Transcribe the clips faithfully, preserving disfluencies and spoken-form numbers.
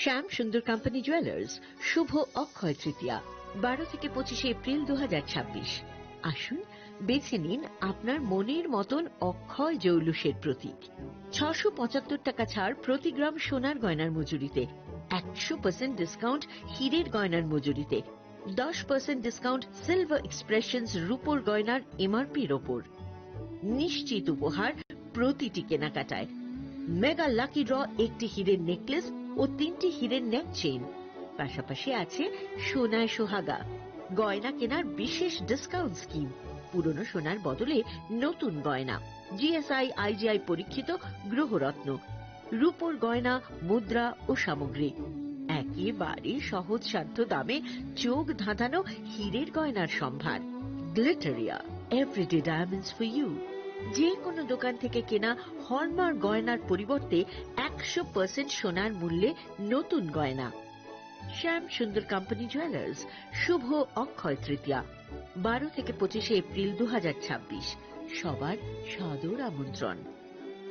শ্যাম সুন্দর company jewellers, শুভ অক্ষয় তৃতীয়া, বারো থেকে পঁচিশে এপ্রিল দু হাজার ছাব্বিশ। আসুন, বেছে নিন আপনার মনের মতন অক্ষয় জৌলুসের প্রতীক। ছশো পঁচাত্তর টাকা ছাড় প্রতি গ্রাম সোনার গয়নার মজুরিতে, একশো পার্সেন্ট ডিসকাউন্ট হীরের গয়নার মজুরিতে, দশ পার্সেন্ট ডিসকাউন্ট সিলভার এক্সপ্রেশনস রূপোর গয়নার এমআরপির ওপর। নিশ্চিত উপহার প্রতিটি কেনাকাটায়। মেগা লাকি ড্র, একটি হীরের নেকলেস ও তিনটি হীরের নেক চেইন, পাশাপাশি আছে সোনায় সোহাগা। গয়না কেনার বিশেষ ডিসকাউন্ট স্কিম, পুরনো সোনার বদলে নতুন গয়না, জিএসআই আইজিআই পরীক্ষিত গ্রহরত্ন, রূপোর গয়না, মুদ্রা ও সামগ্রী। একেবারে সহজসাধ্য দামে চোখ ধাঁধানো হীরের গয়নার সম্ভার। Glitteria, everyday diamonds for you. যে কোনো দোকান থেকে কেনা হলমার্ক গয়নার পরিবর্তে একশো পার্সেন্ট সোনার মূল্যে নতুন গয়না। শ্যাম সুন্দর কোম্পানি জুয়েলার্স, শুভ অক্ষয় তৃতীয়া, বারো থেকে পঁচিশে এপ্রিল দু হাজার ছাব্বিশ। সবার সাদর আমন্ত্রণ।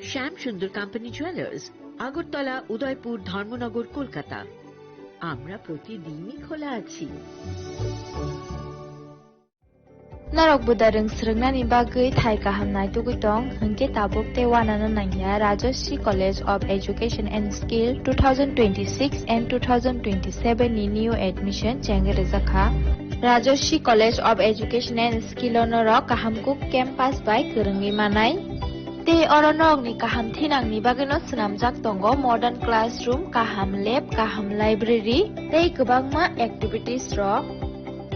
শ্যাম সুন্দর কোম্পানি জুয়েলার্স, আগরতলা, উদয়পুর, ধর্মনগর, কলকাতা। আমরা প্রতিদিনই খোলা আছি। Norok buda rwng swrwngnani bagwi thai kaham naitugwi tong, hwnkhe tabuk tei uanano nangya Rajashree College of Education and Skill two thousand twenty-six and two thousand twenty-seven ni new admission chengwi rwjakha. Rajashree College of Education and Skill o norok kaham kuk campus bai kwrwngwi manai. Tei oro norokni kaham thinangni bagwino swnamjak tongo modern classroom, kaham lab, kaham library tei kwbangma activities rok.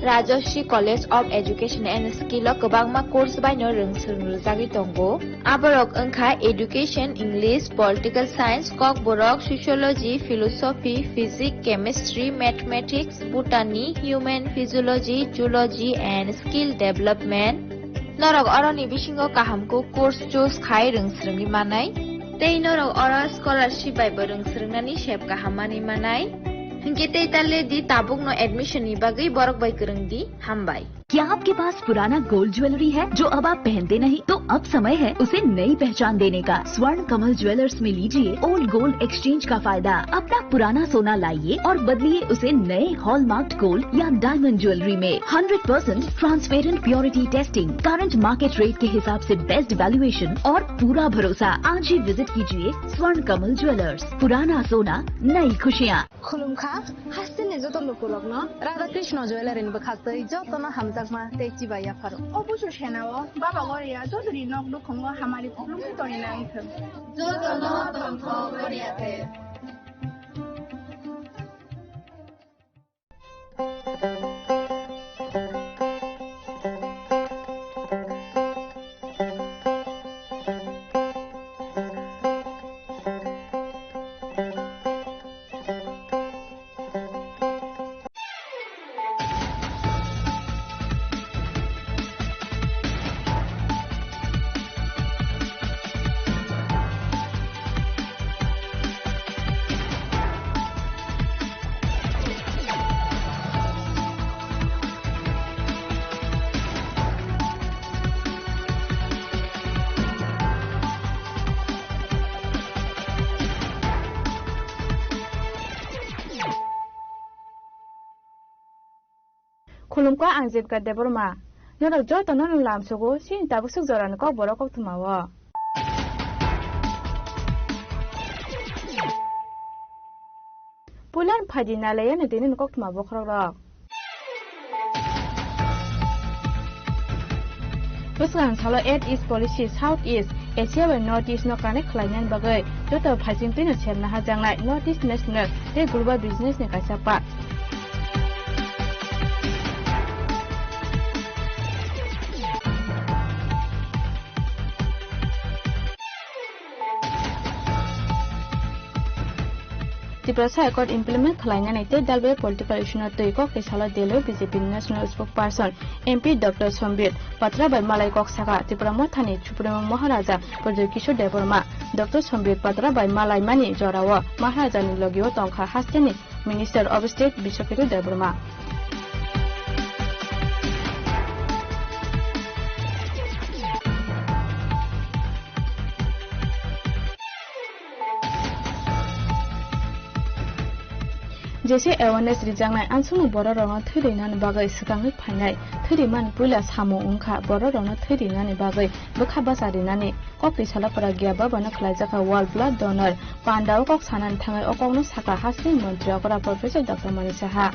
Rajashree College of Education and Skill o kwbangma course baino rwng swrwng rwjagwi tongo. Aborok wngkha Education, English, Political Science, Kokborok, Sociology, Philosophy, Physics, Chemistry, Mathematics, Botany, Human Physiology, Zoology and Skill Development. Norok oroni bisingo kaham kuk course choose khai rwng swrwngwi manai. Tei norok oro scholarship bai bo rwng swrwngnani sep kaham manwi manai. Hinkhe tei ta le di, tabukno admission ni bagwi borok bai kwrwng di. Hambai. क्या आपके पास पुराना gold jewellery है जो अब आप पहनते नहीं, तो अब समय है उसे नई पहचान देने का। स्वर्ण कमल ज्वेलर्स में लीजिए ओल्ड गोल्ड एक्सचेंज का फायदा। अपना पुराना सोना लाइए और बदलिए उसे नए हॉलमार्क्ड गोल्ड या डायमंड ज्वेलरी में। Hundred percent transparent purity testing, current market rate के हिसाब से बेस्ट वैल्यूएशन और पूरा भरोसा। आज ही विजिट कीजिए स्वर्ण कमल ज्वेलर्स। पुराना सोना, नई खुशियाँ। Khulumkha, hasteni joto lukurokno Radha Krishna Jewellery ni bwkhaktwi jotono hamjakma tei chibai yapharo. O busu senao Baba Goria Chaudhary nok nukhungo hamari khulumwi tongwi nang thung. Jotono tongthok Goria te. Khulumkha, ang Jibika Debbarma. Norok jotono no lamsogo, chini tabuk swk jorani Kokborok koktwma o. Puilan phaidi nalaiya no tini no koktwma bokhorok rok. Bwswkang salo Act East Policy South East Asia bai North East no connect khlainani bagwi joto phaisingtwi no serna hajaknai North East National tei Global Business ni kaisa part. Tiprasa Accord implement khlainani tei dalbai political issue no twi kok tei salo Delhi B J P ni National Spokesperson M P Doctor Sambit Patra bai malai kok saka Tipra Mothani Supremo Maharaja Pradyot Kishore Debbarma. Doctor Sambit Patra bai malaimani jorao Maharaja ni logio tongkha hasteni Minister of State Biswaketu Debbarma. Jesa awareness rijaknai, ansukni bororokno thwi rinani bagwi swkangwi phainai. Thwi rimani puila samung wngkha bororokno thwi rinani bagwi bwkha bacha rinani. Koktwi salapra Giya Baba no khlaijakha World Blood Donor. Panda o kok sanani thangwi o kokno sakha hasteni montri okra Professor Doctor Manik Saha.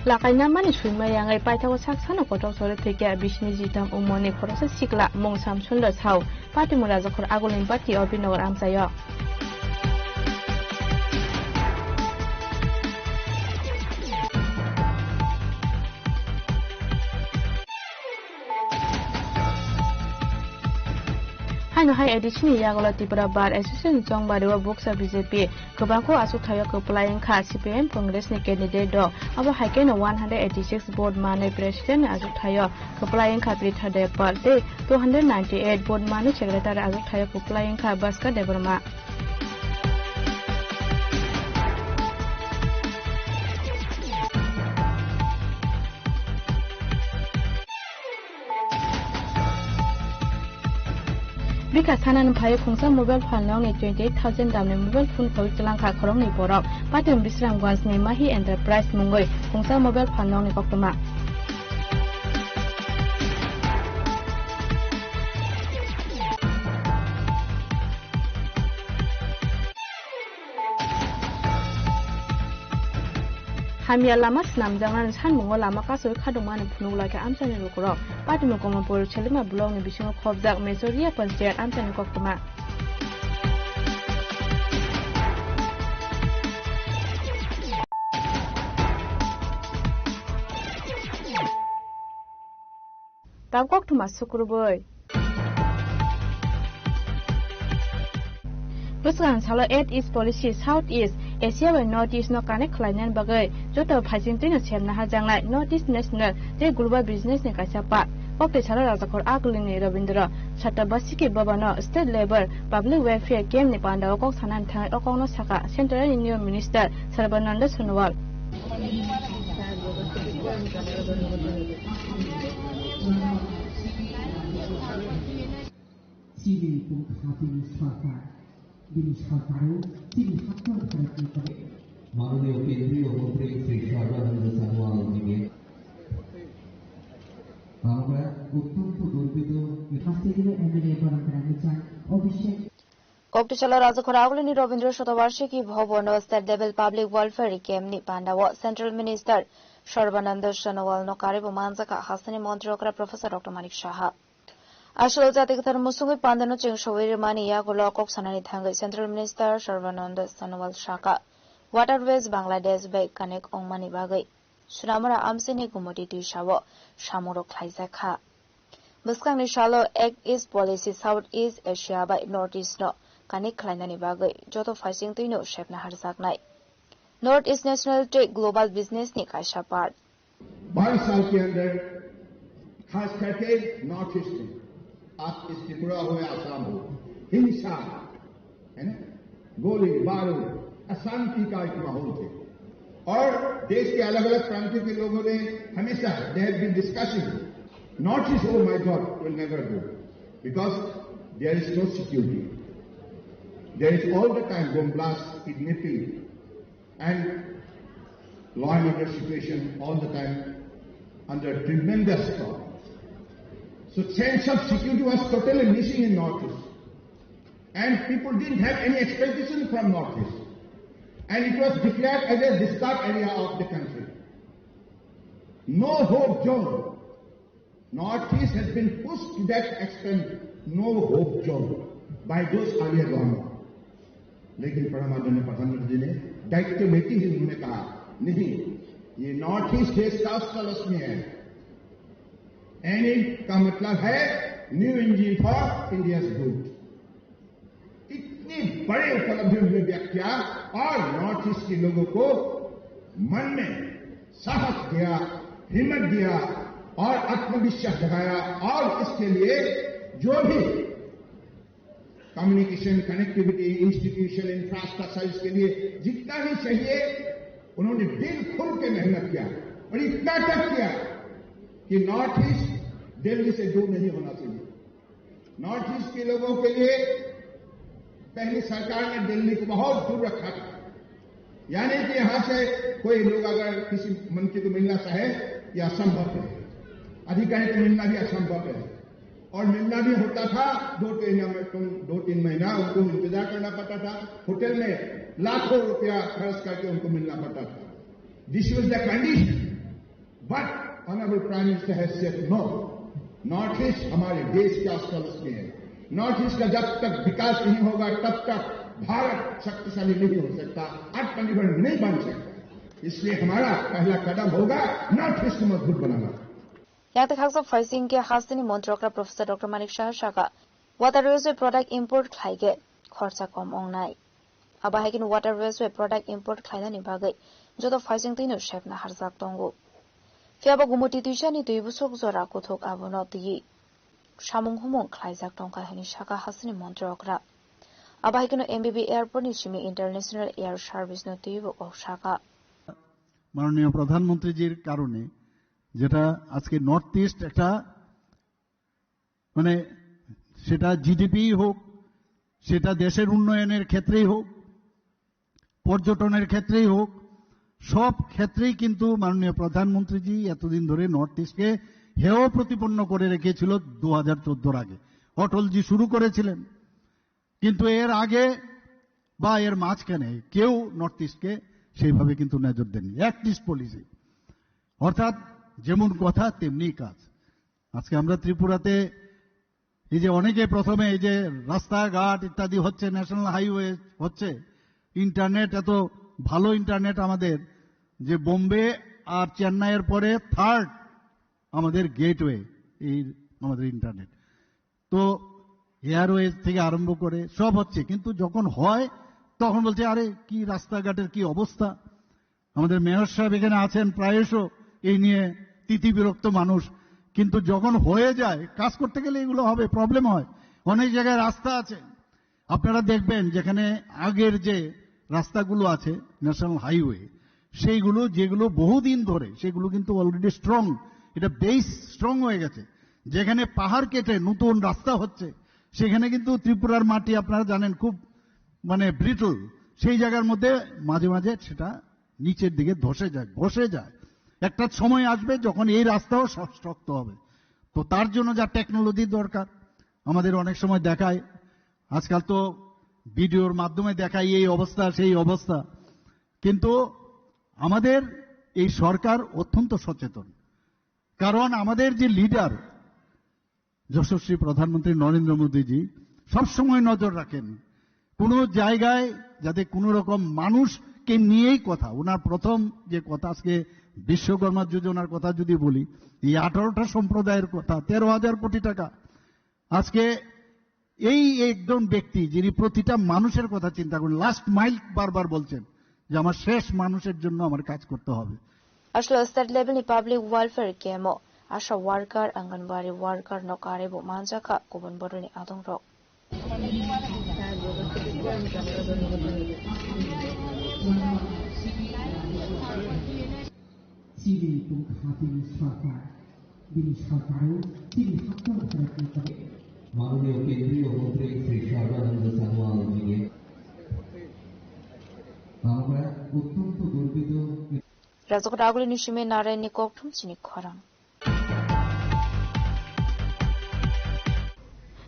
Lakaina mani swima yangwi paithago sak sano kotok chore thwikya bisni jitam umoni khoroksa sikla mung Samsundra Sao. Patimura Jokhor Agulni Bati Obinagar amchaio. Haino hai A D C ni yagulo Tripura Bar Association chongbari o bukcha B J P kwbangkuk achukthai o kwplai wngkha C P I M Congress ni candidate rok. Abo hai kheno one hundred eighty six vote manwi president ni achukthai o kwplai wngkha Pritha Debpal tei two hundred ninety eight vote manwi secretary achukthai o kwplai wngkha Bhaskar Debbarma. Bikha sanani phai khungsa mobile phal nokni twenty eight thousand damni mobile phone khoi twlangkha khoroknwi borok. Patwng Bisramganj ni Mahi Enterprise mungwi khungsa mobile phal nokni koktwma. Hamya lama swnamjaknani sanmungo lama kasawi khadokmani phunuk laikha amchaini lukurok. Patini Komopur Selima blockni bisingo khobjak Mesoria Panchayat amchaini koktwma. Tabuk koktwma sukrubwi. Bwskang salo Eight East Policy South East Asia bai North East no connect khlainani bagwi joto phaising twino sepna hajaknai North East National tei Global Business ni kaisa part. Koktwi salo Rajakhor Agulini Rabindra Chakrabartiki Bhavan o State Labour Public Welfare Camp ni panda o kok sanani thangwi o kokno sakha Central Union Minister Sarbananda Sonowal. Chini pung kha bini sarkar, bini sarkar o chini haktor Bharat ni kare. মাননীয় কেন্দ্রীয় মন্ত্রী শ্রী সর্বানন্দ সোনোয়াল জিকে আমরা অত্যন্ত গর্বিত। First M L A Baran Kara Michang, Abhishek. Koktwsalo Rajakhor Agulini Rabindra Shatabarshiki Bhavan o State Level Public Welfare Camp ni panda o Central Minister Sarbananda Sonowal no karibo manjakha hasteni montri okra Professor Doctor Manik Saha. Aswk jati kwthar musungwi pandano chwng sogwi rwmani yagulo kok sanani thangwi Central Minister Sarbananda Sonowal sakha, Waterways Bangladesh bai connect wngmani bagwi Sonamura amchaini Gumoti twisao samungrok khlaijakha. Bwskangni salo Act East Policy South East Asia bai North East no connect khlainani bagwi joto phaising twino sepna harjaknai. North East National tei Global Business ni kaisa part. बाईस साल के अंदर खास करके north east में, आप इस त्रिपुरा हो या आसाम हो, हिंसा, है ना, गोली बारूद, अशांति का एक माहौल थे। और देश के अलग-अलग प्रांतों के लोगों ने हमेशा, they have been discussing, North East, oh my God, will never go, because there is no security. There is all the time bomb blast, kidnapping, and law and order situation all the time under tremendous problems. So sense of security was totally missing in Northeast. And people didn't have any expectation from Northeast. And it was declared as a disturbed area of the country. No hope zone. Northeast has been pushed to that extent, no hope zone, by those earlier government. लेकिन परम आदरणीय प्रधानमंत्री जी ने दायित्व लेते हुए उन्होंने कहा, नहीं, ये नॉर्थ ईस्ट देश का अष्टलक्ष्मी है। एनी का मतलब है new engine for India's growth। इतनी बड़ी उपलब्धि उन्होंने व्यक्त किया और नॉर्थ ईस्ट के लोगों को मन में साहस दिया, हिम्मत दिया और आत्मविश्वास जगाया और इसके लिए जो भी कम्युनिकेशन, कनेक्टिविटी, इंस्टीट्यूशन, इंफ्रास्ट्रक्चर, इसके लिए जितना भी चाहिए, उन्होंने दिल खोल के मेहनत किया। और इतना तक किया कि नॉर्थ ईस्ट दिल्ली से दूर नहीं होना चाहिए। नॉर्थ ईस्ट के लोगों के लिए पहले सरकार ने दिल्ली को बहुत दूर रखा था, यानी कि यहाँ से कोई लोग अगर किसी मंत्री को मिलना चाहे, यह असंभव है, अधिकारी को मिलना भी असंभव है। और मिलना भी होता था, दो तीन, दो तीन महीना उनको इंतजार करना पड़ता था, होटल में लाखों रुपया खर्च करके उनको मिलना पड़ता था। This was the condition. But Honorable Prime Minister has said no. North east हमारे देश के आसपास में है। नॉर्थ ईस्ट का जब तक विकास नहीं होगा, तब तक भारत शक्तिशाली नहीं हो सकता, आत्मनिर्भर नहीं बन सकता। इसलिए हमारा पहला कदम होगा नॉर्थ ईस्ट को मजबूत बनाना। Yang tei khaksa phaising khe hasteni montri okra Professor Doctor Manik Saha saka, water waste bai product import khlai khe khorsa kom wngnai. Abo hai kheno water waste bai product import khlainani bagwi joto phaising twino sepna harjak tongo. Phiya bo Gumuti twisani twi bwswk jora kuthuk abono twiwi samung humung khlaijak tongkha hwnwi saka hasteni montri okra. Abo hai kheno M B B airport ni simi international air service no twiwi bo kok saka. মাননীয় প্রধানমন্ত্রীজির কারণে যেটা আজকে north east একটা, মানে, সেটা জিডিপি হোক, সেটা দেশের উন্নয়নের ক্ষেত্রেই হোক, পর্যটনের ক্ষেত্রেই হোক, সব ক্ষেত্রেই কিন্তু মাননীয় প্রধানমন্ত্রীজি এতদিন ধরে নর্থ ইস্টকে হেয় প্রতিপন্ন করে রেখেছিল। দু হাজার চোদ্দোর আগে অটলজি শুরু করেছিলেন, কিন্তু এর আগে বা এর মাঝখানে কেউ নর্থ ইস্টকে সেইভাবে কিন্তু নজর দেননি। অ্যাক্ট ইস্ট পলিসি, অর্থাৎ যেমন কথা তেমনি কাজ। আজকে আমরা ত্রিপুরাতে এই যে অনেকে প্রথমে এই যে রাস্তাঘাট ইত্যাদি হচ্ছে, ন্যাশনাল হাইওয়ে হচ্ছে, ইন্টারনেট, এত ভালো ইন্টারনেট আমাদের, যে বোম্বে আর চেন্নাইয়ের পরে থার্ড আমাদের গেটওয়ে এই আমাদের ইন্টারনেট। তো এয়ারওয়েজ থেকে আরম্ভ করে সব হচ্ছে, কিন্তু যখন হয় তখন বলছে, "আরে কি রাস্তাঘাটের কি অবস্থা।" আমাদের মেয়র সাহেব এখানে আছেন, প্রায়শ এই নিয়ে তিথি বিরক্ত মানুষ, কিন্তু যখন হয়ে যায়, কাজ করতে গেলে এগুলো হবে, প্রবলেম হয়। অনেক জায়গায় রাস্তা আছে, আপনারা দেখবেন যেখানে আগের যে রাস্তাগুলো আছে ন্যাশনাল হাইওয়ে, সেইগুলো যেগুলো বহুদিন ধরে, সেগুলো কিন্তু অলরেডি স্ট্রং, এটা বেস স্ট্রং হয়ে গেছে। যেখানে পাহাড় কেটে নতুন রাস্তা হচ্ছে, সেখানে কিন্তু ত্রিপুরার মাটি আপনারা জানেন খুব, মানে, ব্রিটল, সেই জায়গার মধ্যে মাঝে মাঝে সেটা নিচের দিকে ধসে যায়, বসে যায়। একটা সময় আসবে যখন এই রাস্তাও শ-, শক্ত হবে। তো তার জন্য যা টেকনোলজি দরকার, আমাদের অনেক সময় দেখায়, আজকাল তো ভিডিওর মাধ্যমে দেখায় এই অবস্থা সেই অবস্থা, কিন্তু আমাদের এই সরকার অত্যন্ত সচেতন। কারণ আমাদের যে লিডার যশস্বী প্রধানমন্ত্রী নরেন্দ্র মোদীজি সবসময় নজর রাখেন কোনো জায়গায় যাতে কোনো রকম মানুষকে নিয়েই কথা। ওনার প্রথম যে কথা, আজকে বিশ্বকর্মা যোজনার কথা যদি বলি, এই আঠারোটা সম্প্রদায়ের কথা, তেরো হাজার কোটি টাকা, আজকে এই একজন ব্যক্তি যিনি প্রতিটা মানুষের কথা চিন্তা করেন, লাস্ট মাইল বারবার বলছেন যে আমার শেষ মানুষের জন্য আমার কাজ করতে হবে। Aslo state level ni public welfare camp o asha worker, anganwadi worker no karwi bo manjakha kubun boroni adongrok. Chini tongkha bini sorkar, bini sorkaro chini hakno pharakni kore. মাননীয় কেন্দ্রীয় মন্ত্রী শ্রী সর্বানন্দ সোনোয়াল জিকে আমরা অত্যন্ত গর্বিত। Rajok Raguli ni simi Narayan ni kokthum chini khorang.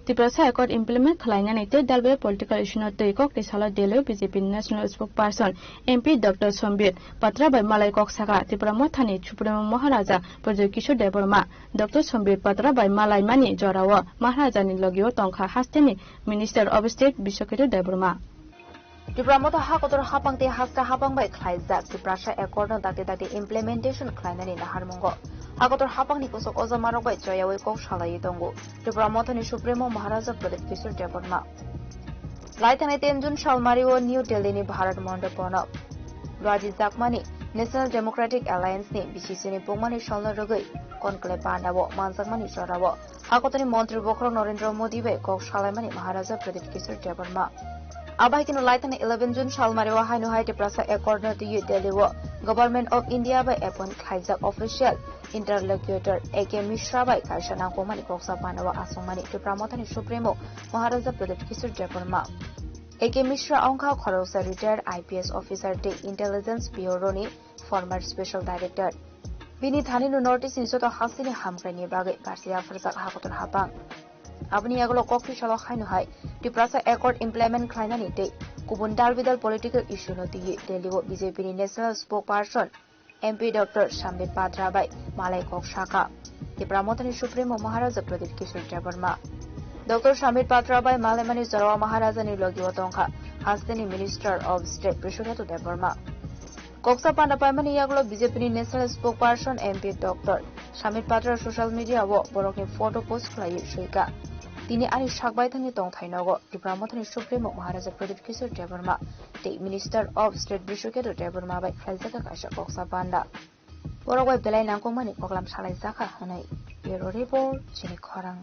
Tiprasa Accord implement khlainani tei dalbai political issue no twi kokni salo Delhi o B J P ni National Spokesperson M P Doctor Sambit Patra bai malai kok saka. Tipra Mothani Supremo Maharaja Pradyot Kishore Debbarma Doctor Sambit Patra bai malaimani jorao Maharaja ni logio tongkha hasteni Minister of State Biswaketu Debbarma. Tipra Motha hakotor hapang tei haste hapang bai khlaijak Tiprasa Accord no dakti dakti implementation khlainani naharmungo hakotor hapangni kusuk ojamarok bai choyawi kok salaiwi tongo Tipra Mothani Supremo Maharaja Pradyot Kishore Debbarma. Laithangnai ten June salmario New Delhi ni Bharat Mandapono rajijakmani National Democratic Alliance ni B C C ni bungmani salno rwgwi Conclave Pandao manjakmani jorao hakotorni montri bokhorok Narendra Modi bai kok salaimani Maharaja Pradyot Kishore Debbarma. Abai kino laithangnai eleven June salmario haino hai Tiprasa Accord no twiwi Delhi o Government of India bai appoint khlaijak official interlocutor A K Mishra bai kaisa nangkukmani koksa panao aswngmani Tipra Mothani Supremo Maharaja Pradyut Kishore Debbarma. A K Mishra wngkha khoroksa retired I P S officer tei Intelligence Bureau ni former special director. Bini thani no North East ni joto hasteni hamkraini bagwi barsi yapharjak hakotor hapang. Aboni yagulo kokthwi salo haino hai Tiprasa Accord implement khlainani tei kubun dalbidal political issue no twiwi Delhi o B J P ni national spokesperson M P Doctor Sambit Patra bai malai kok saka. Tipra Mothani Supremo Maharaja Pradyut Kishore Debbarma. Doctor Sambit Patra bai malaimani jorao Maharaja ni logi o tongkha hasteni Minister of State Brishaketu Debbarma. Koksa panda paimani yagulo B J P ni National Spokesperson M P Doctor Sambit Patra social media o borokni photo post khlaiwi swika. Tini ani sakbaithangni tongthai nogo Tipra Mothani Supremo Maharaja Pradyut Kishore Debbarma tei Minister of State Brishaketu Debbarma bai khlaijak kaisa koksa panda. Borok bai belai nangkukmani koklam salaijakha hwnwi Bureau Report chini khorang.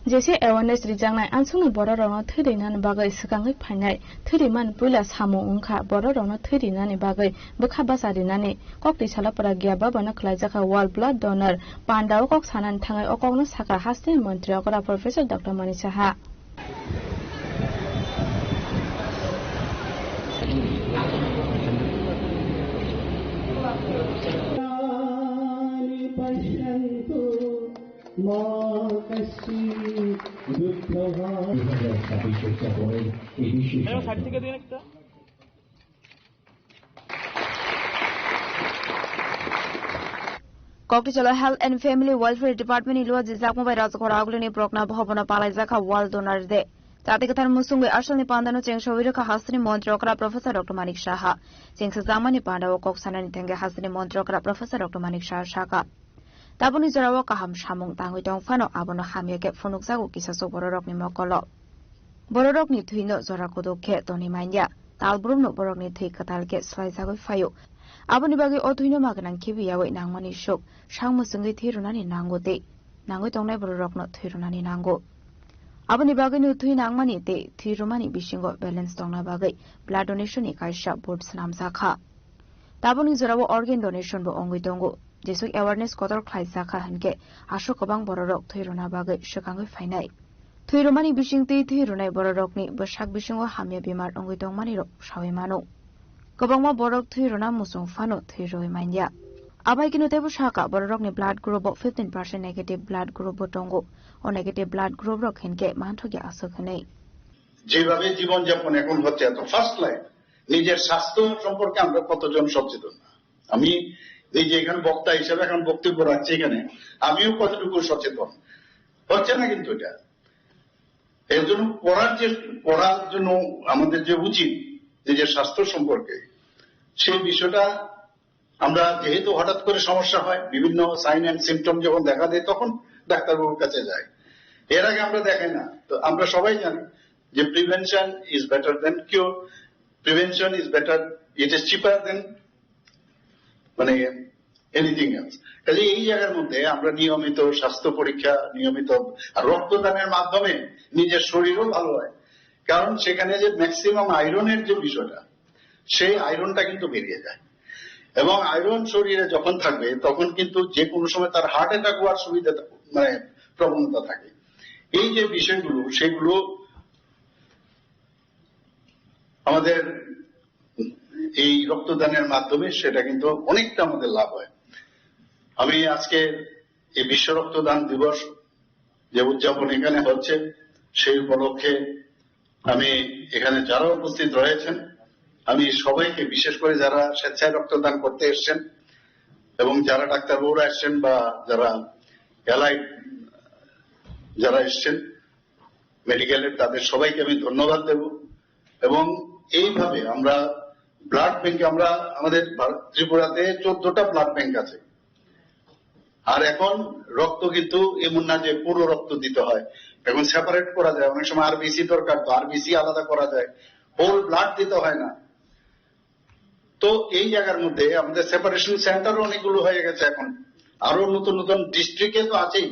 Jesa awareness rijaknai ansukni bororokno thwi rinani bagwi swkangwi phainai. Thwi rimani puila samung wngkha bororokno thwi rinani bagwi bwkha bacha rinani. Kokti salo Pragya Bhavan o khlaijakha World Blood Donor pandao kok sanani thangwi o kokno sakha hasteni montri okra Professor Doctor Manik Saha. Koktichalo Health and Family Welfare Department ni luajijakma bai Rajgora Agulini Prokna Bhavan o palaijakha World Donor Day. Jati kwthar musungwi asalni pandano chengsawi rwkha hasteni montri okra Professor Doctor Manik Saha. Chengsajakmani pandao kok sanani thangwi hasteni montri okra Professor Doctor Manik Saha sakha. Tabukni jorao kaham samung tangwi tong phano abono hamya khe phunukjago kisasok bororokni mokolo. Bororokni thwino jora kutuk khe toni manya. Talbrumno borokni thwi kwtal khe swlaijagwi phaio. Aboni bagwi o thwino ma gwnang khibiyawi nangmani suk, sang muchungwi thwi rwnani nango tei nangwi tongnai bororokno thwi rwnani nango. Aboni bagwino thwi nangmani tei thwi rwmani bisingo balance tongna bagwi blood donation ni kaisa board swnamjakha. Tabukni jorao organ donation bo wngwi tongo. Jesuk awareness kotor khlaijakha hinkhe aswk kwbang bororok thwi rwna bagwi swkangwi phainai. Thwi rwmani bisingtwi thwi rwnai bororokni bwsak bisingo hamya bemar wngwi tongmanirok saui mano. Kwbangma borok thwi rwna muchung phano thwi rwui manya. Abai kino teibo sakha bororokni blood group o fifteen percent negative blood group bo tongo. O negative blood group rok hinkhe manthokya aswk hwnwi. যেভাবে জীবনযাপন এখন হচ্ছে, এত fast life, নিজের স্বাস্থ্য সম্পর্কে আমরা কতজন সচেতন? আমি নিজে এখানে বক্তা হিসেবে এখন বক্তব্য রাখছি এখানে, আমিও কতটুকু সচেতন হচ্ছে না কিন্তু এটা। এর জন্য পড়ার যে, পড়ার জন্য আমাদের যে উচিত নিজের স্বাস্থ্য সম্পর্কে, সেই বিষয়টা আমরা যেহেতু হঠাৎ করে সমস্যা হয়, বিভিন্ন সাইন অ্যান্ড সিমটম যখন দেখা দেয় তখন ডাক্তারবাবুর কাছে যাই। এর আগে আমরা দেখাই না। তো আমরা সবাই জানি যে prevention is better than cure, prevention is better, it is cheaper than মানে এনিথিং এলস। কাজে এই জায়গার মধ্যে আমরা নিয়মিত স্বাস্থ্য পরীক্ষা, নিয়মিত আর রক্তদানের মাধ্যমে নিজের শরীরও ভালো হয়, কারণ সেখানে যে ম্যাক্সিমাম আয়রনের যে বিষয়টা, সেই আয়রনটা কিন্তু বেরিয়ে যায়। এবং আয়রন শরীরে যখন থাকবে, তখন কিন্তু যে কোনো সময় তার হার্ট অ্যাটাক হওয়ার সুবিধা, মানে প্রবণতা থাকে। এই যে বিষয়গুলো, সেগুলো আমাদের এই রক্তদানের মাধ্যমে সেটা কিন্তু অনেকটা আমাদের লাভ হয়। আমি আজকে এই বিশ্ব রক্তদান দিবস যে উদযাপন এখানে হচ্ছে, সেই উপলক্ষে আমি এখানে যারা উপস্থিত রয়েছেন, আমি সবাইকে, বিশেষ করে যারা স্বেচ্ছায় রক্তদান করতে এসছেন এবং যারা ডাক্তারবাবুরা এসছেন বা যারা অ্যালাইড যারা এসছেন মেডিকেলের, তাদের সবাইকে আমি ধন্যবাদ দেব। এবং এইভাবে আমরা ব্লাড ব্যাংকে, আমরা, আমাদের ভারত, ত্রিপুরাতে চোদ্দটা ব্লাড ব্যাংক আছে। আর এখন রক্ত কিন্তু এমন না যে পুরো রক্ত দিতে হয়, এখন সেপারেট করা যায়। অনেক সময় আরবিসি দরকার, তো আরবিসি আলাদা করা যায়, হোল ব্লাড দিতে হয় না। তো এই জায়গার মধ্যে আমাদের সেপারেশন সেন্টার অনেকগুলো হয়ে গেছে। এখন আরো নতুন নতুন ডিস্ট্রিক্টে তো আছেই,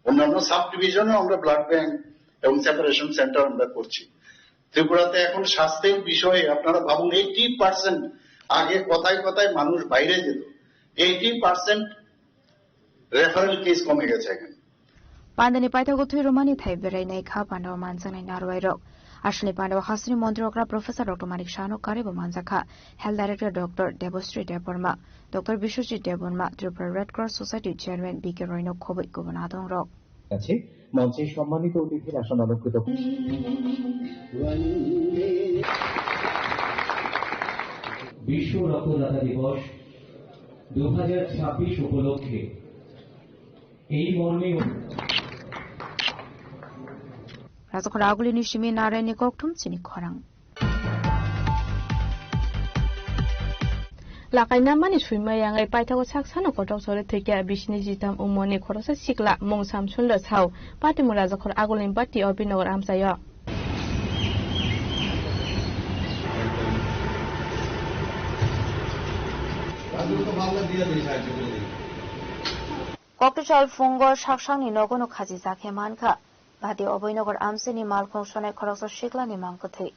অন্যান্য সাব ডিভিশনেও আমরা ব্লাড ব্যাংক এবং সেপারেশন সেন্টার আমরা করছি। ত্রিপুরাতে এখন স্বাস্থ্যের বিষয়ে আপনারা ভাবুন, এইটি পার্সেন্ট আগে কথায় কথায় মানুষ বাইরে যেত, এইটি পার্সেন্ট রেফারেল কেস কমে গেছে এখন। Pandani paithago thwi rwmani thai berai nai kha pandao manjaknai narwai rok. Aswkni pandao hasteni montri okra Professor Doctor Manik Sahno karwi bo manjak kha. Health Director Doctor Debashree Debbarma, Doctor Biswajit Debbarma, Tripura Red Cross Society Chairman B K Roy no khobwi kubun adong rok. আছে মঞ্চে সম্মানিত অতিথির আসন অলঙ্কৃত। বিশ্ব রক্তদাতা দিবস দু হাজার ছাব্বিশ উপলক্ষে এই মর্মে Rajakhor agulini simi narani kokthum chini khorang. Lakai namani swima yangai paithago saksano kotok sore thwikya bisini jitam umoni khoroksa sikla mung Samsundor Sao, patimung Rajakhor agulini bati Obinagar amchaio. Koktuchal phungo saksangni nogono khajijak khe mankha. Bati Obinagar amchaini malkhung sonai khoroksa siklani mang kwthwi.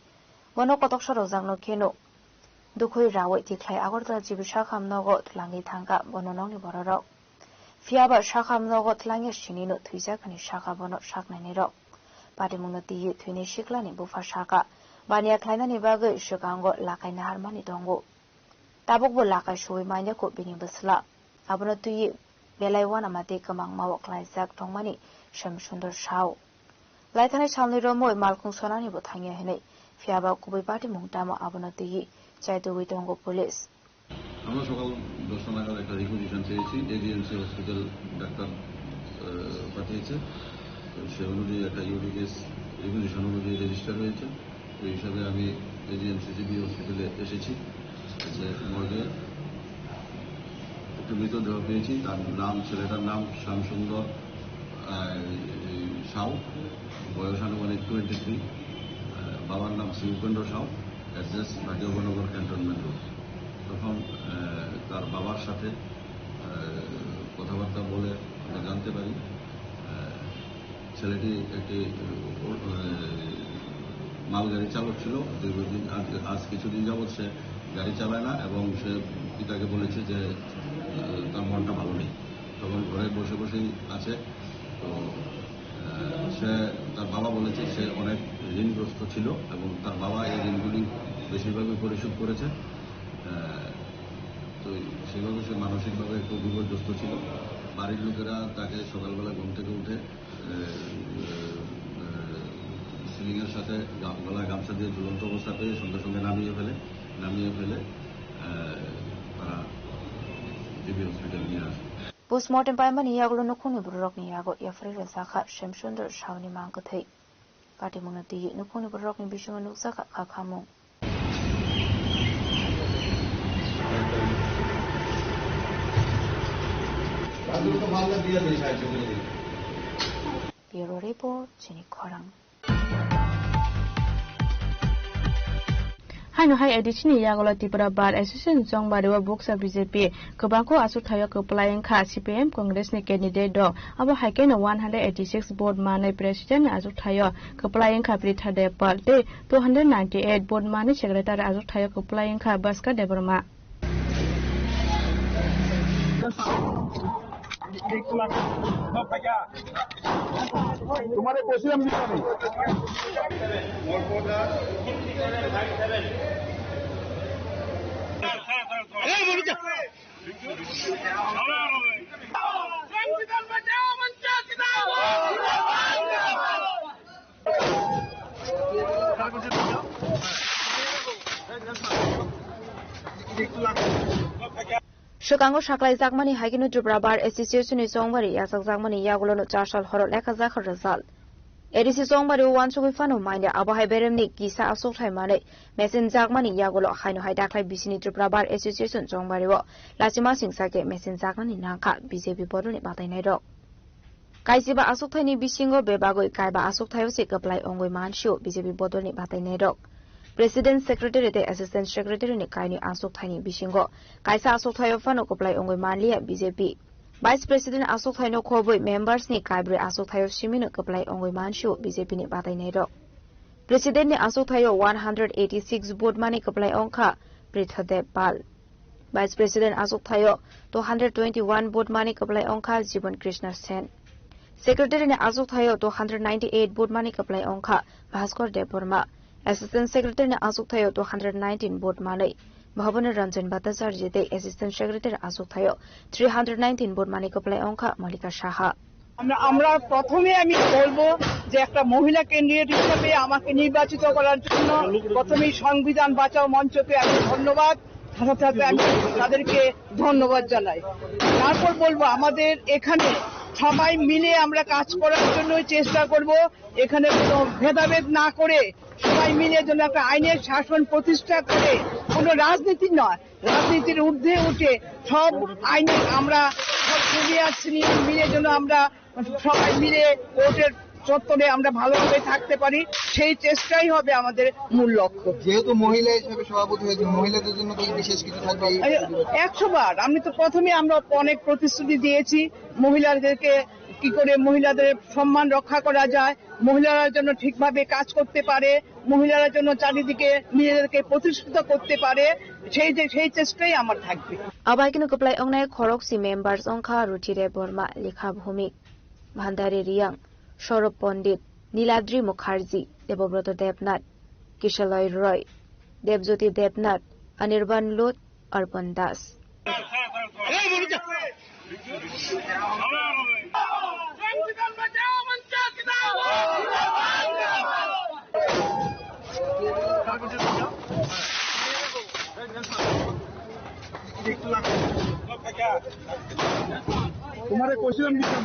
Bono kotoksa rwjakno kheno dukhoi rawi tikhlai Agartala G B sakham nogo twlangwi thangkha bono nokni bororok. Phiyaba sakham nogo twlangya sinino thwijakani sakha bono saknainirok. Patimungno twiwi thwinai siklani bupha sakha. Baniya khlainani bagwi swkango lakai naharmani tongo. Tabukbo lakai suwi manya kho bini bwsla. Abono twiwi belai uanama tei kwmangmao klaijak tongmani Shyam Sundar Sao. Laithanai salni romwi malkhung sonanibo thangya hinwi, phiyaba kubui patimung tamo abono twiwi chaitugwi tongo police. আমরা সকাল দশটা নাগাদ একটা রিকুইজিশন পেয়েছি, AGMC hospital doctor আহ, পাঠিয়েছে। তো সে অনুযায়ী একটা ইউডি কেস রিকুইজিশন অনুযায়ী রেজিস্টার হয়েছে। তো এই হিসাবে আমি এজিএমসি জিবি হসপিটালে এসেছি। এসে মর্গে একটি মৃতদেহ পেয়েছি। তার নাম, ছেলেটার নাম শ্যামসুন্দর, আহ, এই সাউ, বয়স আনুমানিক টোয়েন্টি থ্রি। বাবার নাম শ্রী উপেন্দ্র সাউ, অ্যাড্রেস ভাটিয়াবনগর ক্যান্টনমেন্ট রোড। তখন আহ, তার বাবার সাথে আহ, কথাবার্তা বলে আমরা জানতে পারি, আহ, ছেলেটি একটি আহ, মালগাড়ি চালক ছিল। দীর্ঘদিন আজ, আজ কিছুদিন যাবৎ সে গাড়ি চালায় না এবং সে পিতাকে বলেছে যে আহ, তার মনটা ভালো নেই। তখন ঘরে বসে বসেই আছে। তো আহ, সে, তার বাবা বলেছে সে অনেক ঋণগ্রস্ত ছিল এবং তার বাবা এই ঋণগুলি বেশিরভাগই পরিশোধ করেছে। আহ, তো সেইভাবে সে মানসিকভাবে একটু বিপর্যস্ত ছিল। বাড়ির লোকেরা তাকে সকালবেলা ঘুম থেকে উঠে, আহ, আহ, সিলিংয়ের সাথে গা-, গলায় গামছা দিয়ে ঝুলন্ত অবস্থা পেয়ে সঙ্গে সঙ্গে নামিয়ে ফেলে, নামিয়ে ফেলে, আহ, তারা জিবি হসপিটাল নিয়ে আসে। Postmortem paimani yagulo nukhungni bororokni yago yapharwi rwjakha Shyamsundar Saoni mang kwthwi. Patimungno twiwi nukhungni bororokni bisingo nukjakha kha khamung. Bureau Report, chini khorang. Haino hai A D C ni yagulo Tripura Bar Association chongbario bukcha B J P kwbangkho achukthai o kwplai wngkha C P I M Congress ni candidate rok. Abo hai kheno one hundred eighty six vote manwi president ni achukthai o kwplai wngkha Pritha Debpal tei two hundred ninety eight vote manwi secretary achukthai o kwplai wngkha Bhaskar Debbarma. তোমারে কইছিলাম দিতে আমি। Swkango saklaijakmani hai kheno Tripura Bar Association ni chongbari yachakjakmani yagulono char sal horo lekha jakha result. A D C chongbari o uansugwi phano manya abo hai beremni kisa achukthai manwi mechenjakmani yagulo haino hai daklai bisini Tripura Bar Association chongbari o lachima singsa khe mechenjaknani nangkha B J P bodolni batainairok. Kaisiba achukthaini bisingo bebagwi kaiba achukthaio se kwplai wngwi mansio B J P bodolni batainairok. President, Secretary tei Assistant Secretary ni kainwi achukthaini bisingo kaisa achukthaio phano kwplai wngwi manliya B J P. Vice President achukthaino khobwi members ni kaibrwi achukthaio simino kwplai wngwi mansio B J P ni batainairok. President ni achukthai o one hundred eighty six vote mani kwplai ongkha Prithadev Pal. Vice President achukthai o two hundred twenty one vote mani kwplai ongkha Jibon Krishna Sen. Secretary ni achukthai o two hundred ninety eight vote mani kwplai ongkha Bhaskar Debbarma. Assistant Secretary ni achukthai o two hundred nineteen vote manwi Bhavani Ranjan Bhattacharya tei Assistant Secretary achukthai o three hundred nineteen vote mani kwplai ongkha Malika Saha. আমরা আমরা প্রথমে আমি বলবো যে একটা মহিলা ক্যান্ডিডেট হিসেবে আমাকে নির্বাচিত করার জন্য প্রথমেই সংবিধান বাঁচাও মঞ্চকে আমি ধন্যবাদ, সাথে সাথে আমি তাদেরকে ধন্যবাদ জানাই। তারপর বলবো, আমাদের এখানে সবাই মিলে আমরা কাজ করার জন্য চেষ্টা করব। এখানে কোনো ভেদাভেদ না করে সবাই মিলে যেন একটা আইনের শাসন প্রতিষ্ঠা করে, কোনো রাজনীতি নয়, রাজনীতির ঊর্ধ্বে উঠে সব আইনে আমরা সব জুনিয়র সিনিয়র মিলে যেন আমরা সবাই মিলে কোর্টের চত্বরে আমরা ভালোভাবে থাকতে পারি, সেই চেষ্টাই হবে আমাদের মূল লক্ষ্য। যেহেতু মহিলা হিসেবে সভাপতি হয়েছে, মহিলাদের জন্য কি বিশেষ কিছু থাকবে এই এই একশো বার। আমি তো প্রথমে আমরা অনেক প্রতিশ্রুতি দিয়েছি মহিলাদেরকে, কি করে মহিলাদের সম্মান রক্ষা করা যায়, মহিলারা যেন ঠিকভাবে কাজ করতে পারে, মহিলারা যেন চারিদিকে নিজেদেরকে প্রতিষ্ঠিত করতে পারে, সেই যে সেই চেষ্টাই আমার থাকবে। Abaikeno kwplai ongnai khorokse members ongkha Ruchire Borma, Lekha Bhumik, Bhandari Riang, Saurabh Pandit, Niladri Mukherjee, Debobroto Debnath, Kishaloi Roy, Debjyoti Debnath, Anirban Lut, Arpan Das. তোমারে কোশ্চেন দিতাম।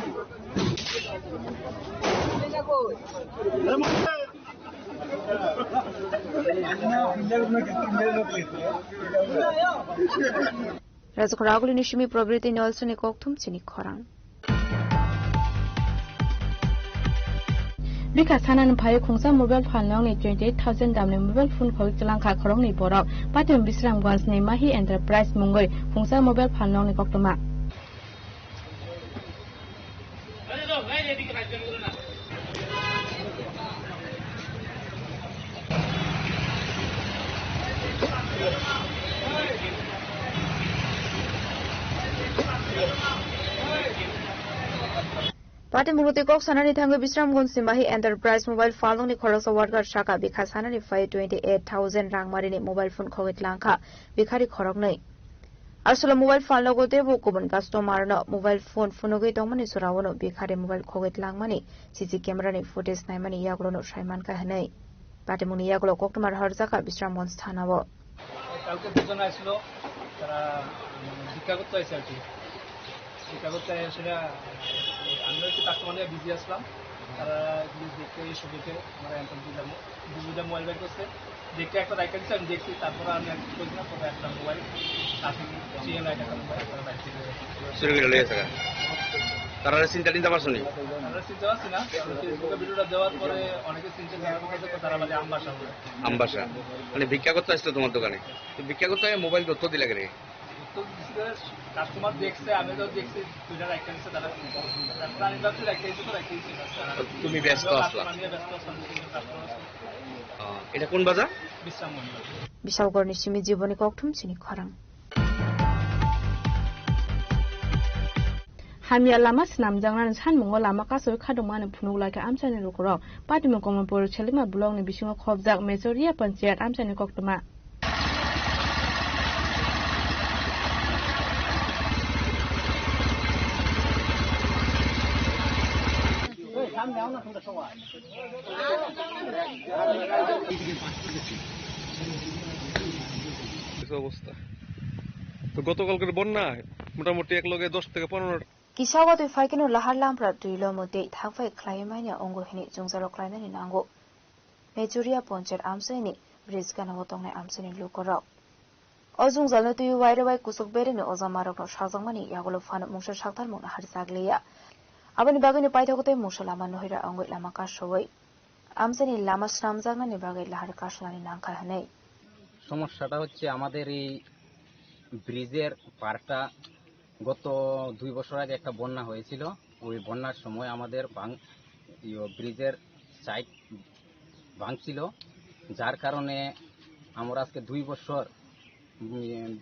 Rajakhor agulini simi Probirti Nolsoni kokthum chini khorang. Bikha sanani phai khungsa mobile phal nokni twenty eight thousand damni mobile phone khogwi twlangkha khoroknwi borok. Patwng Bisramganj ni Mahi Enterprise mungwi khungsa mobile phal nokni koktwma. Patwmungno twi kok sanani thangwi Bisramganj ni Mahi Enterprise mobile phal nokni khoroksa worker saka bikha sanani phai twenty eight thousand rangmarini mobile phone khogwi twlangkha bikhari khoroknwi. Aswla mobile phal nogo teibo kubun customer no mobile phone phunugwi tongmani jora o no bikhari mobile khogwi twlangmani C C camera ni footage naimani yagulo no sai mankha hinwi patimungni yagulo koktwma rohorjakha Bisramganj thana o. কালকে দুজন আসলো, তারা, উম, ভিক্ষা করতে আসে আর কি। ভিক্ষা করতে আসে, সেটা আমিও একটু কাস্টমার নিয়ে বিজি আসলাম। তারা জিনিস দেখতে এসে দেখে আমরা অ্যান্সার দিলাম। দুইটা মোবাইল বের করছে। দেখতে একটা রাইখা দিছে, আমি দেখছি, তারপরে আমি আর কি করছি না, পরে একটা মোবাইল কাছে ছিল না, এটা একটা মোবাইল, তারা বাইরে থেকে চুরি করে লয়ে গেছে গা। তারা চিন্তা টিন্তা পারছো নি? আমরা চিনতে পারছি না, কারণ ফেসবুকে ভিডিওটা দেওয়ার পরে অনেকে চিনতে পারছে না, তারা বলে আমবাসা বলে। আমবাসা? মানে ভিক্ষা করতে আসতো তোমার দোকানে? তো ভিক্ষা করতে মোবাইল ধরতে দিলা কেন? তো কাস্টমার দেখছে, আমি তো দেখছি, দুইটা রাইখা দিছে তারা। তারপরে আমি ভাবছি রাইখা দিছে তো রাইখা দিছে, বাস। আর তুমি ব্যস্ত আছো? আমি ব্যস্ত আছি, কাস্টমার আছে। আহ, এটা কোন বাজার? বিশ্রাম Mondal. Bisawgor ni simi jiboni kokthum chini khorang. Hamya lama swnamjaknani sanmungo lama kasawi khadokmani phunuk laikha amchaini lukurok. Patimung Kamalpur Selima blockni bisingo khobjak Mechoria Panchayat amchaini koktwma. অবস্থা। তো গতকালকের বন্যায় মোটামুটি এক লগে দশ থেকে পনেরো Kisa watwi phaikeno lahar lampra twilo mwtwi thangphai khlaiwi manya wngo hwnwi chwngsairok khlainani nango. Mechoria Panchayat amchaini bridge gana-o tongnai amchaini lukurok. O jwngjalno twiwi wairwi bai kuchuk beremni ojamarokno sakjakmani yagulo phano mungsa saktarmung naharjak liya. Aboni bagwino paithago tei mungsa lama nohira wngwi lama kasowi amchaini lama swnamjaknani bagwi lahar kaslani nangkha hwnwi. সমস্যাটা হচ্ছে আমাদের এই ব্রিজের পাড়টা গত দুই বছর আগে একটা বন্যা হয়েছিল। ওই বন্যার সময় আমাদের বাং-, ইয়ো, ব্রিজের সাইড ভাঙছিল, যার কারণে আমরা আজকে দুই বছর, উম,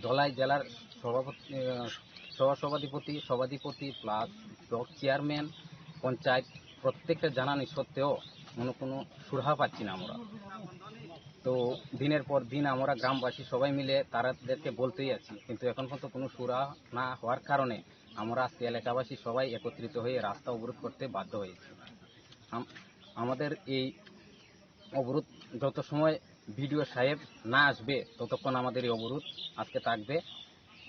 ধলাই জেলার সভাপতি, আহ, সহ সভাধিপতি, সভাধিপতি প্লাস ব্লক চেয়ারম্যান, পঞ্চায়েত প্রত্যেকটা জানানি সত্ত্বেও কোনো কোনো সুরাহা পাচ্ছি না আমরা। তো দিনের পর দিন আমরা গ্রামবাসী সবাই মিলে তাদেরকে বলতেই আছি, কিন্তু এখন পর্যন্ত কোনো সুরাহা না হওয়ার কারণে আমরা আজকে এলাকাবাসী সবাই একত্রিত হয়ে রাস্তা অবরোধ করতে বাধ্য হয়েছি। আম-, আমাদের এই অবরোধ যত সময় বিডিও সাহেব না আসবে, ততক্ষণ আমাদের এই অবরোধ আজকে থাকবে।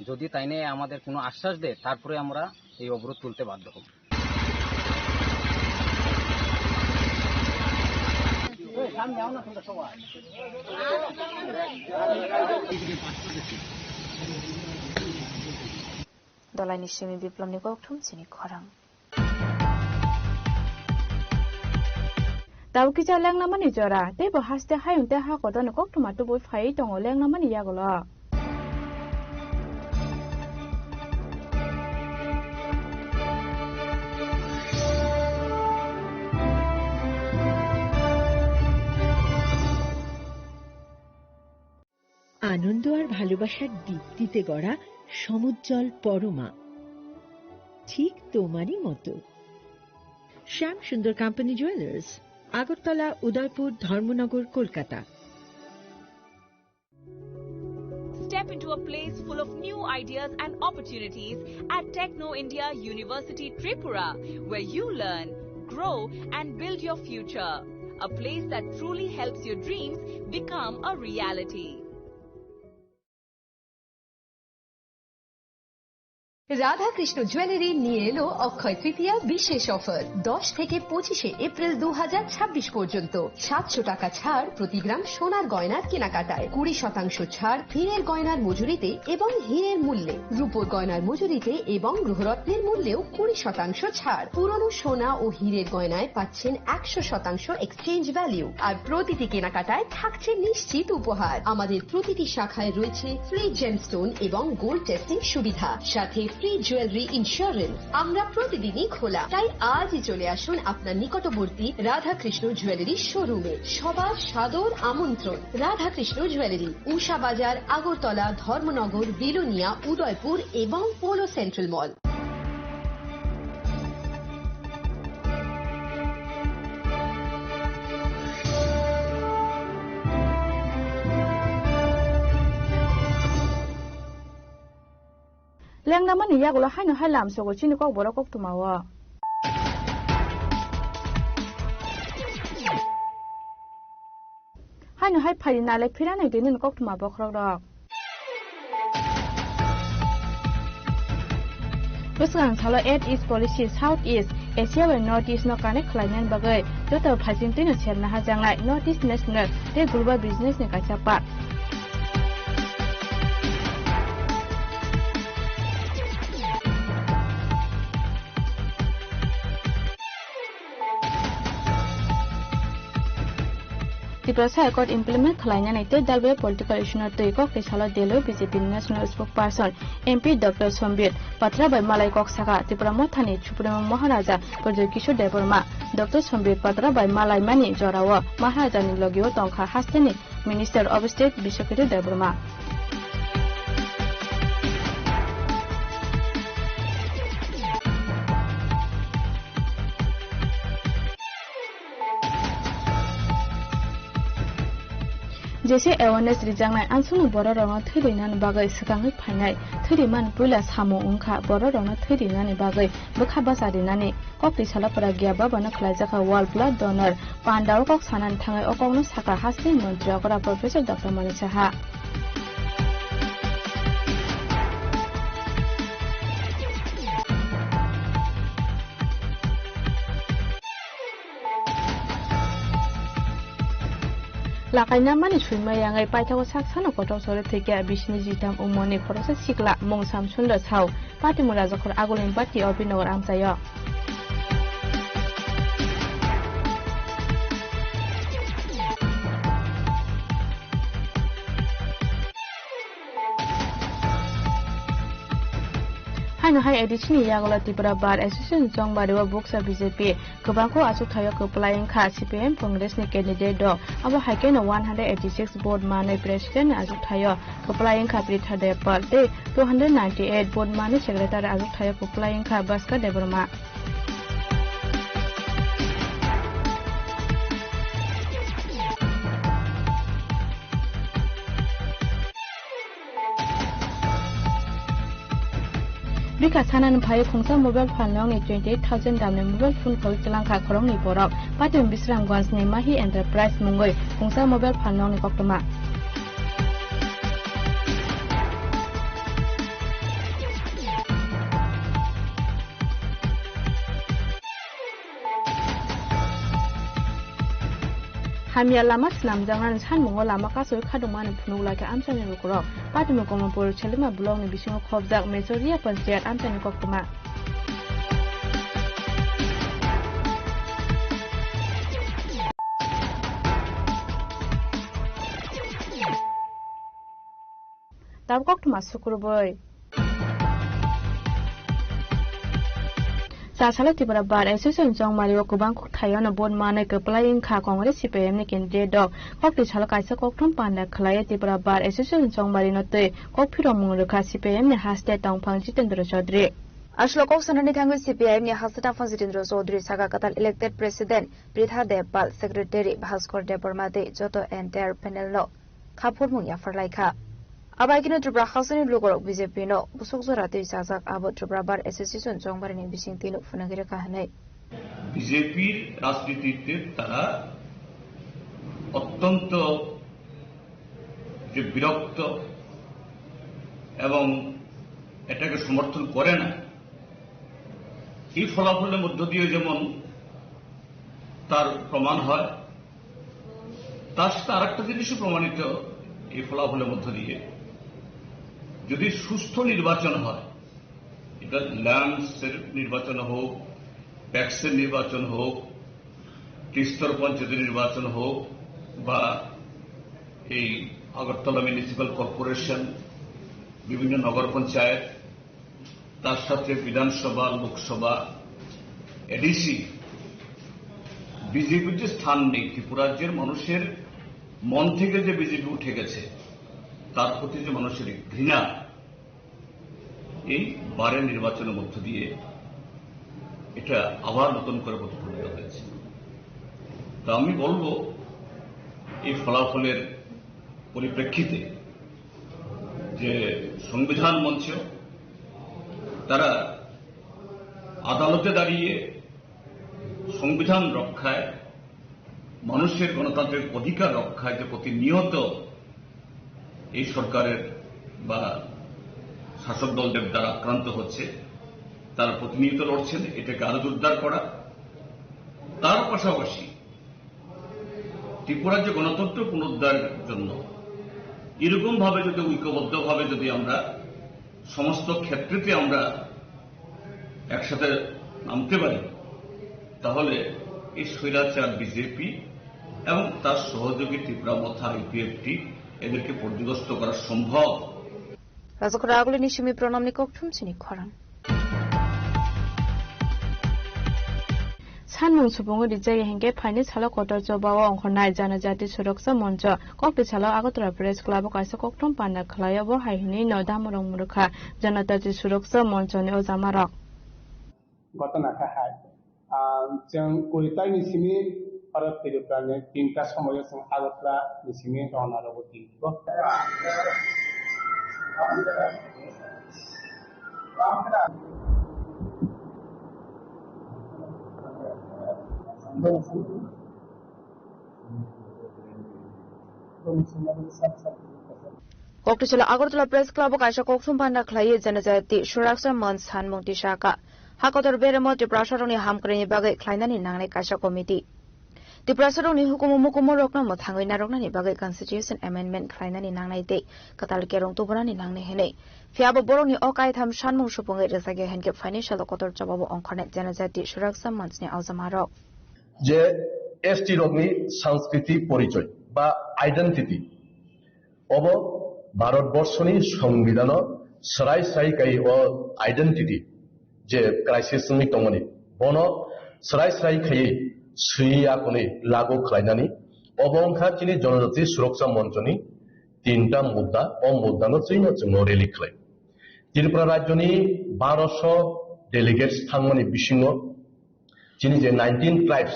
যদি তাই নিয়ে আমাদের কোনো আশ্বাস দেয়, তারপরে আমরা এই অবরোধ তুলতে বাধ্য হব। Dolaini simi Biplomni kokthum chini khorang. Tabuk kisa lenglamani jora, teibo haste hayung tei ha kotorni koktwma tubui phaiwi tongo lenglamani yagulo. আনন্দ আর ভালোবাসার দীপ্তিতে গড়া সমুজ্জ্বল পরমা, ঠিক তোমারই মতো। শ্যাম সুন্দর কোম্পানি জুয়েলার্স, আগরতলা, উদয়পুর, ধর্মনগর, Kolkata. Step into a place full of new ideas and opportunities at Techno India University Tripura, where you learn, grow, and build your future. A place that truly helps your dreams become a reality. Radhakrishna jewellery নিয়ে এলো অক্ষয় তৃতীয়া বিশেষ অফার। দশ থেকে পঁচিশে এপ্রিল দু হাজার ছাব্বিশ পর্যন্ত সাতশো টাকা ছাড় প্রতি গ্রাম সোনার গয়নার কেনাকাটায়, কুড়ি শতাংশ ছাড় হীরের গয়নার মজুরিতে এবং হীরের মূল্যে, রূপোর গয়নার মজুরিতে এবং গ্রহরত্নের মূল্যেও কুড়ি শতাংশ ছাড়। পুরনো সোনা ও হীরের গয়নায় পাচ্ছেন একশো শতাংশ এক্সচেঞ্জ ভ্যালু, আর প্রতিটি কেনাকাটায় থাকছে নিশ্চিত উপহার। আমাদের প্রতিটি শাখায় রয়েছে ফ্রি জেমস্টোন এবং গোল্ড টেস্টিং সুবিধা, সাথে ফ্রি জুয়েলারি ইন্স্যুরেন্স। আমরা প্রতিদিনই খোলা, তাই আজই চলে আসুন আপনার নিকটবর্তী রাধাকৃষ্ণ জুয়েলারি শোরুমে। সবার সাদর আমন্ত্রণ। রাধাকৃষ্ণ জুয়েলারি, উষা বাজার, আগরতলা, ধর্মনগর, বিলোনিয়া, উদয়পুর এবং polo central mall. Lengnamani yagulo haino hai lamsogo chini kokborok koktwmao. Haino hai phaidi nalai phira nai twi nini koktwma bokhorok rok. Bwswkang salo Act East Policy South East Asia bai North East no connect khlainani bagwi joto phaising twino serna hajaknai North East National tei Global Business ni kaisa part. Tiprasa Accord implement khlainani tei dalbai political issue no twi kok tei salo Delhi B J P ni National Spokesperson M P Doctor Sambit Patra bai malai kok saka. Tipra Mothani Supremo Maharaja Pradyot Kishore Debbarma Doctor Sambit Patra bai malaimani jorao Maharaja ni logio tongkha hasteni Minister of State Biswakirti Debbarma. Jesa awareness rijaknai, ansukni bororokno thwi rinani bagwi swkangwi phainai. Thwi rimani puila samung wngkha, bororokno thwi rinani bagwi bwkha bacha rinani. Kok twi salapura Giya Baba no khlaijak kha World Blood Donor. Panda o kok sanani thangwi o kokno sakha hasteni montri okra Professor Doctor Manik Saha. Lakaina mani swima yangwi paithago sak sano kotor sore thwikya bisini jitam umoni khoroksa sikla mung Samsundra Sao. Patimura Jokhor Agulni Bati Obinagar amchaio. Ano hai A D C ni yagulo Tripura Bar Association Chongmari o buksa B J P kwbangkuk achukthai o kwplai wngkha C P I M Congress ni candidate rok. Abo hai kheno one hundred eighty six vote manwi president ni achukthai o kwplai wngkha Pritha Debpal tei two hundred ninety eight vote manwi secretary achukthai o kwplai wngkha Bhaskar Debbarma. Bikha sanani phai khungsa mobile phalnokni twenty eight thousand damni mobile phone khawui twlangkha khoroknwi borok. Patwini Bisramganj ni Mahi Enterprise mungwi khungsa mobile phalnokni koktwma. Hamya lama swnamjaknani sanmungo lama kasowi khadokmani phunuk laikha amchaini lukurok. Patwini Komolpur Selima blockni bisingo khobjak Mesoria Panchayat amchaini koktwma. Tabuk koktwma sukurubui. Chasalo Tripura Bar Association Chongmari o kwbang kukthai o no vote manwi kwplai wngkha Congress C P I M ni candidate rok. Koktwi salo kaisa kokthum panda khlaiwi Tripura Bar Association Chongmari no twi kok phiromung rwkha C P I M ni haste tongphang Jitendra Chaudhary. Aswk kok sanani thangwi C P I M ni haste tongphang Jitendra Chaudhary saka kwtal elected president Pritha Debpal, secretary Bhaskar Debbarma tei joto entire panel no kha phurmung yapharlai kha. Abai kheno Tripura hausani lukurok B J P no busuk jora twi chajak, abo Tripura Bar Association Chongmari ni bising twi no phunugwi rwkha hwnwi. B J P রাজনীতিতে তারা অত্যন্ত যে বিরক্ত এবং এটাকে সমর্থন করে না, এই ফলাফলের মধ্য দিয়ে যেমন তার প্রমাণ হয়, তার সাথে আরেকটা জিনিসও প্রমাণিত এই ফলাফলের মধ্য দিয়ে। যদি সুস্থ নির্বাচন হয়, এটা ল্যান্ডসের নির্বাচন হোক, প্যাক্সের নির্বাচন হোক, ত্রিস্তর পঞ্চায়েত নির্বাচন হোক, বা এই আগরতলা মিউনিসিপ্যাল কর্পোরেশন, বিভিন্ন নগর পঞ্চায়েত, তার সাথে বিধানসভা, লোকসভা, এডিসি, বিজেপির যে স্থান নেই, ত্রিপুরাজ্যের মানুষের মন থেকে যে বিজেপি উঠে গেছে, তার প্রতি যে মানুষের ঘৃণা, এই বারের নির্বাচনের মধ্য দিয়ে এটা আবার নতুন করে প্রতিফলিত হয়েছে। তো আমি বলবো, এই ফলাফলের পরিপ্রেক্ষিতে যে সংবিধান মঞ্চ, তারা আদালতে দাঁড়িয়ে সংবিধান রক্ষায়, মানুষের গণতান্ত্রিক অধিকার রক্ষায় যে প্রতিনিয়ত এই সরকারের বা শাসক দলদের দ্বারা আক্রান্ত হচ্ছে, তারা প্রতিনিয়ত লড়ছেন এটাকে আরো জোরদার করা। তার পাশাপাশি ত্রিপুরার যে গণতন্ত্র পুনরুদ্ধারের জন্য এরকম ভাবে যদি ঐক্যবদ্ধভাবে যদি আমরা সমস্ত ক্ষেত্রেতে আমরা একসাথে নামতে পারি, তাহলে এই স্বৈরাচার বিজেপি এবং তার সহযোগী ত্রিপুরা মথা আইপিএফটি এদেরকে পর্যুদস্ত করা সম্ভব। Rajakhor agulini simi pranamni kokthum chini khorang. Sanmung supungwi rijak ya hinkhe phaini salo kotor choba o ongkhornai Janajati Suraksa Moncho. Kokti salo Agartala Press Club o kaisa kokthum panda khlai o bo hai hwnwi no damorok mwrwkha Janajati Suraksa Moncho ni o jamarok. ঘটনা kha hai. Ah, chwng kuri taini simi oro Tripura ni tinta somoio chwng Agartala ni simi rwna rwgo tintigo. Kokthai salo Agartala Press Club o kaisa kokthum panda khlaiwi Janajati Suraksa Manch sanmung tisaka. Hakotor beremo Tiprasarokni hamkrai ni bagwi khlainani nangnai kaisa committee. Tiprasarokni hukumu mukumu rokno mwthangwi narwknani bagwi constitution amendment khlainani nangnai tei kwtal kerong tubunani nangnai hwnwi. Phiya bo borokni o kaitham sanmung supungwi rwjakya hinkhe phaini salo kotor chobao ongkhornai Janajati Suraksa Manch ni aujamarok. Je S T rokni sanskriti porichoy ba identity, obo Bharat borshoni songbidhano Srai srai kai o identity je crisis wngwi tongmani, bono srai srai khaiwi swiwi akonwi lagu khlainani. Obo wngkha chini Jonojati Suroksa Monchoni tinta mudda, o muddano chwino chwngno rally khlai. Tripura rajyoni baroso delegates thangmani bisingo chini je nineteen tribes,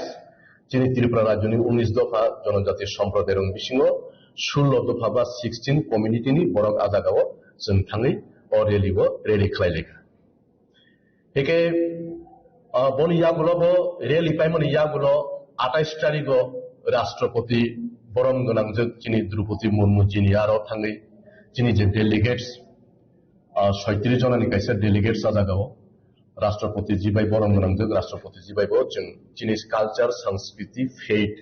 chini Tripura rajyoni unis dopha jonojati somprodayni bisingo sullo dopha ba sixteen community ni borok a jagao chwng thangwi o rally o rally khlai laikha. Hike, ah, boni yagulo bo rally paimani yagulo atais tarigo Rashtrapati borom gwnangjak chini Draupadi Murmu chini aro thangwi chini je delegates, ah, soitris jonani kaisa delegates a jagao Rashtrapati ji bai borom gwnangjak, Rashtrapati ji bai bo chwng chini culture, sanskriti, faith,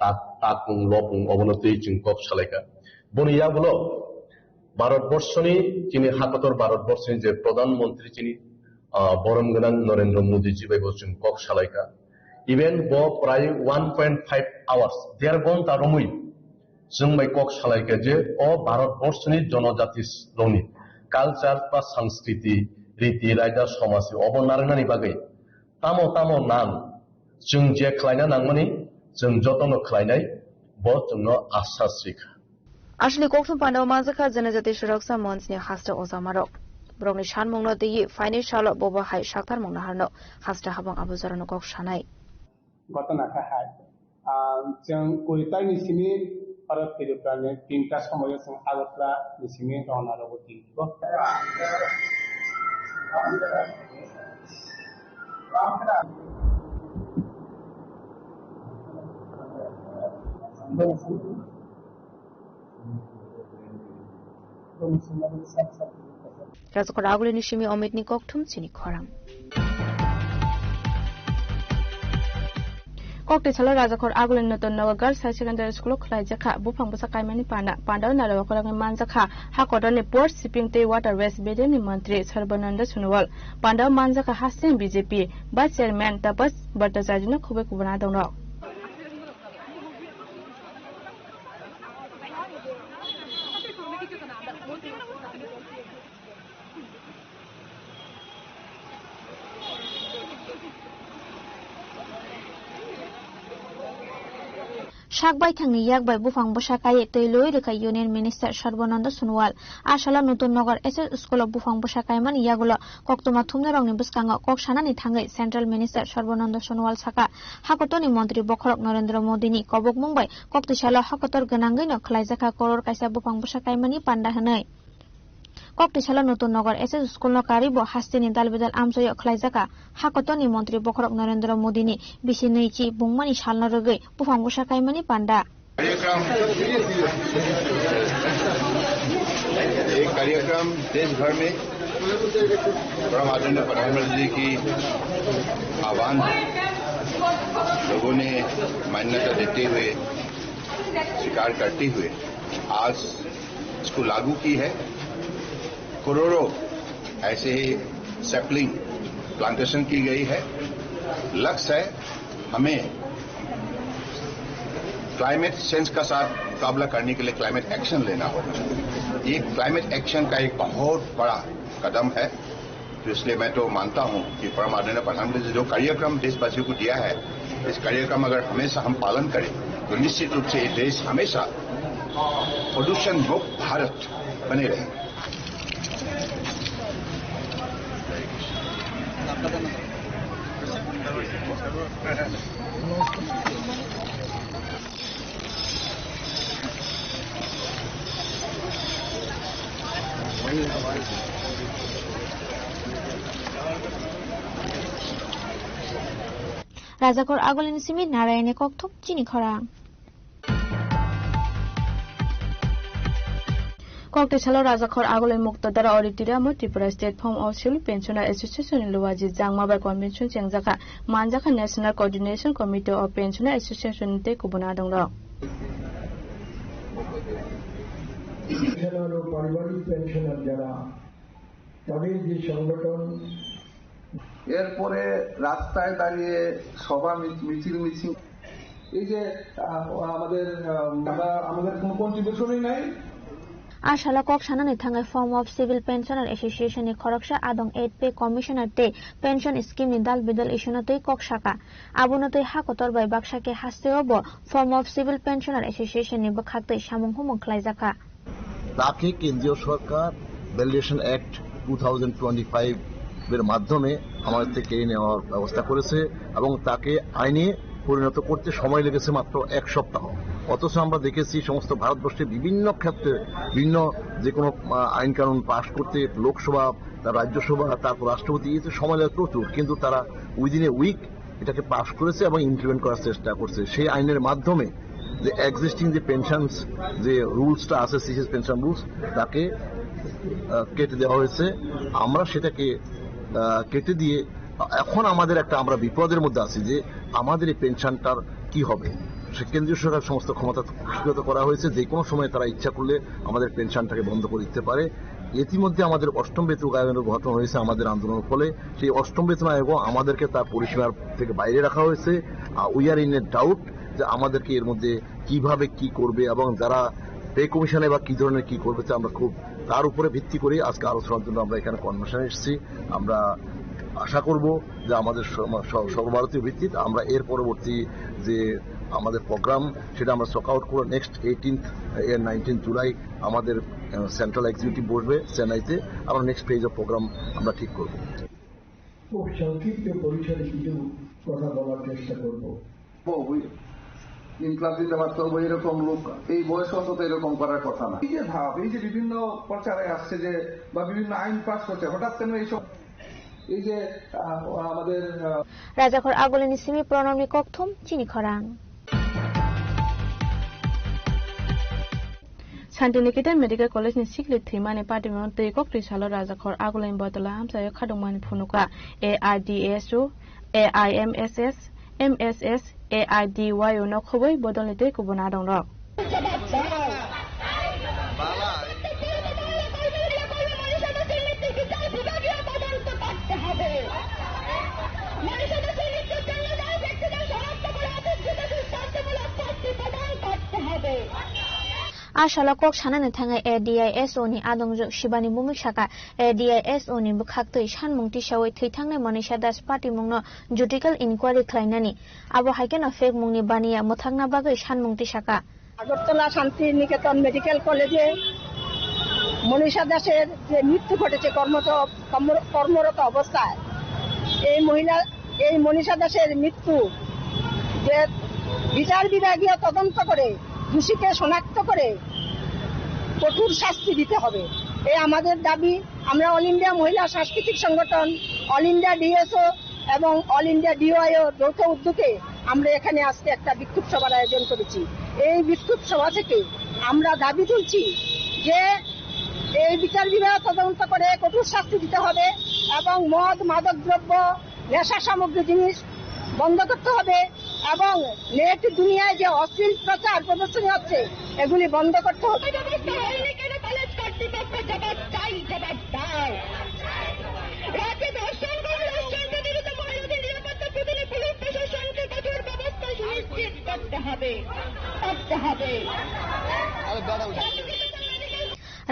tak-, takung, lopung obono twi chwng kok salaikha. Boni yagulo Bharat Borshoni, chini hakotor Bharat Borshoni je Pradhan Mantri chini, ah, borom gwnang Narendra Modi ji bai bo chwng kok salaikha. Even bo prai one point five hours, der ghonta romwi chwng bai kok salaikha je o Bharat Borshoni jonojati rokni culture ba sanskriti, riti, raida, somaj obo narwknani bagwi tamo tamo nang chwng je khlaina nangmani chwng jotono khlainai bo chwngno aswk swikha. Aswkni kokthum pandao manjakha Janajati Suraksa Manchni hasta ojamarok. Borokni sanmungno twiwi phaini salo bobo hai saktarmung naharno hasta habang abo jorano kok sanai. Gotona kha hai. Ah, chwng kuri taini simi oro Tripura ni tinta somoyo chwng Agartala ni simi rwna rwgo tin. Rajakhor Agulini simi Omitni kokthum chini khorang. Kokti salo Rajakhor Agulini Nutun Nagar Girls High Secondary School o khlaijakha buphang bwsa kaimani panda. Pandao naro okorogni manjakha hakotorni Port Shipping tei Waterways bedemni mantri Sarbananda Sonowal. Pandao manjakha hasteni B J P Vice Chairman Tapas Bhattacharya no khoboi kubuna dongrok. Sak baithangni yak bai buphang bwsa kaiwi twi lwi rwkha Union Minister Sarbananda Sonowal. A salo Nutun Nagar S S School o buphang bwsa kaimani yagulo koktwma thumnairokni bwskango kok sanani thangwi Central Minister Sarbananda Sonowal sakha, hakotorni montri bokhorok Narendra Modini kobokmung bai koktwi salo hakotor gwnangwino khlaijakha koror kaisa buphang bwsa kaimani panda hwnwi. Koktwi salo Nutun Nagar S S School no karwi bo hasteni dal bidal amchoio khlaijakha hakotorni montri bokhorok Narendra Modini bisi nwichi bungmani salno rwgwi buphang bwsa kaimani panda. कार्यक्रम, एक कार्यक्रम देश भर में परम आदरणीय प्रधानमंत्री जी की आह्वान लोगों ने मान्यता देते हुए, स्वीकार करते हुए आज इसको लागू की है। करोड़ों ऐसे ही सैपलिंग प्लांटेशन की गई है। लक्ष्य है हमें क्लाइमेट चेंज का साथ मुकाबला करने के लिए क्लाइमेट एक्शन लेना होगा। ये क्लाइमेट एक्शन का एक बहुत बड़ा कदम है। तो इसलिए मैं तो मानता हूं कि परम आदरणीय प्रधानमंत्री जी जो कार्यक्रम देशवासियों को दिया है, इस कार्यक्रम अगर हमेशा हम पालन करें तो निश्चित रूप से ये देश हमेशा प्रदूषण मुक्त भारत बने रहेगा। Rajakhor Agulini simi Narayani kokthok chini khorang. Kokti salo Rajakhor Agulini Muktadara Auditorium o Tripura State Form of Scheduled Pensioner Association ni Luwaji Jangma bai convention chengjakha, manjakha National Coordination Committee of Pensioner Association tei kubun adongrok. Pensioner ও পারিবারিক pensioner যারা, তাদের যে সংগঠন। এরপরে রাস্তায় দাঁড়িয়ে সভা মি-, মিছিল মিছিল। এই যে, আহ, আমাদের, আহ, আমরা, আমাদের কোনো কন্ট্রিবিউশনই নাই। A salo kok sanani thangwi Form of Civil Pensioner Association ni khoroksa adong eight Pay Commissioner tei Pension Scheme ni dal bidal issue no twi kok saka. Abono twi ha kotor bai baksa khe hasteo bo Form of Civil Pensioner Association ni bwkhak twi samung humung khlaijakha. তাকে কেন্দ্রীয় সরকার validation act two thousand twenty five এর মাধ্যমে আমাদের থেকে কেড়ে নেওয়ার ব্যবস্থা করেছে এবং তাকে আইনে পরিণত করতে সময় লেগেছে মাত্র এক সপ্তাহ। অথচ আমরা দেখেছি সমস্ত ভারতবর্ষে বিভিন্ন ক্ষেত্রে বিভিন্ন যে কোনো আহ, আইন কানুন পাশ করতে লোকসভা, তার রাজ্যসভা, তারপর রাষ্ট্রপতি, এতে সময় লাগে প্রচুর, কিন্তু তারা উইদিন এ উইক এটাকে পাশ করেছে এবং ইমপ্লিমেন্ট করার চেষ্টা করছে। সেই আইনের মাধ্যমে যে এক্সিস্টিং যে পেনশন, যে রুলসটা আছে, সিসিএস পেনশন রুলস, তাকে আহ, কেটে দেওয়া হয়েছে। আমরা সেটাকে আহ, কেটে দিয়ে এখন আমাদের একটা, আমরা বিপদের মধ্যে আছি যে আমাদের এই পেনশনটার কি হবে। সে কেন্দ্রীয় সরকার সমস্ত ক্ষমতা হস্তগত করা হয়েছে, যে কোনো সময় তারা ইচ্ছা করলে আমাদের পেনশনটাকে বন্ধ করে দিতে পারে। ইতিমধ্যে আমাদের অষ্টম বেতন আয়োগের গঠন হয়েছে আমাদের আন্দোলনের ফলে। সেই অষ্টম বেতন আয়োগও আমাদেরকে তার পরিসীমার থেকে বাইরে রাখা হয়েছে। We are in a doubt যে আমাদেরকে এর মধ্যে কিভাবে কি করবে এবং যারা পে কমিশনে বা কি ধরনের কি করবে, তা আমরা খুব তার উপরে ভিত্তি করে আজকে আলোচনার জন্য আমরা এখানে কনভেনশনে এসেছি। আমরা আশা করব যে আমাদের সম-, স-, সর্বভারতীয় ভিত্তিতে আমরা এর পরবর্তী যে আমাদের প্রোগ্রাম, সেটা আমরা সর্ট আউট করে নেক্সট এইটিন্থ এর নাইনটিন জুলাই আমাদের সেন্ট্রাল এক্সিকিউটিভ বসবে চেন্নাইতে। আমরা নেক্সট ফেজ অফ প্রোগ্রাম আমরা ঠিক করব। খুব সংক্ষিপ্ত পরিসরে কিছু কথা বলার চেষ্টা করব। ইনকলাব জিন্দাবাদ করবো এরকম লোক এই বয়সে অন্তত এরকম করার কথা না। এই যে ধাপ, এই যে বিভিন্ন প্রচারে আসছে যে বা বিভিন্ন আইন পাস করছে, হঠাৎ কেন এইসব, এই যে আহ, আমাদের আহ, Rajakhor Agulini simi Pranamni kokthum chini khorang. Santiniketan Medical College ni sikli thwimani patimung twi koktwi salo Rajakhor Agulini Botola amchaio khadokmani phunukha. A I D S O, A I M S S, M S S, A I D Y O no khobwi bodolni tei kubun adongrok. A salo kok sanani thangwi A D I S O ni adongjwk Shibani Bhumik saka, A D I S O ni bwkhaktwi sanmung tisawi thwi thangnai Manisha Das patimungno judicial inquiry khlainani. Abo hai kheno fake mungni baniya mwthakna bagwi sanmung tisaka. Agartala শান্তি নিকেতন মেডিকেল কলেজে মনীষা দাসের যে মৃত্যু ঘটেছে কর্মরত কর্ম- কর্মরত অবস্থায় এই মহিলা এই মনীষা দাসের মৃত্যু যে বিচার বিভাগীয় তদন্ত করে দোষীকে শনাক্ত করে কঠোর শাস্তি দিতে হবে। এই আমাদের দাবি। আমরা অল ইন্ডিয়া মহিলা সাংস্কৃতিক সংগঠন, অল ইন্ডিয়া ডিএসও এবং অল ইন্ডিয়া ডিওয়াইও যৌথ উদ্যোগে আমরা এখানে আজকে একটা বিক্ষোভ সভার আয়োজন করেছি। এই বিক্ষোভ সভা থেকে আমরা দাবি তুলছি যে এই বিচার বিভাগ তদন্ত করে কঠোর শাস্তি দিতে হবে এবং মদ, মাদক দ্রব্য, নেশা সামগ্রী জিনিস বন্ধ করতে হবে এবং নেট দুনিয়ায় যে অশ্লীল প্রচার প্রদর্শনী হচ্ছে এগুলি বন্ধ করতে হবে।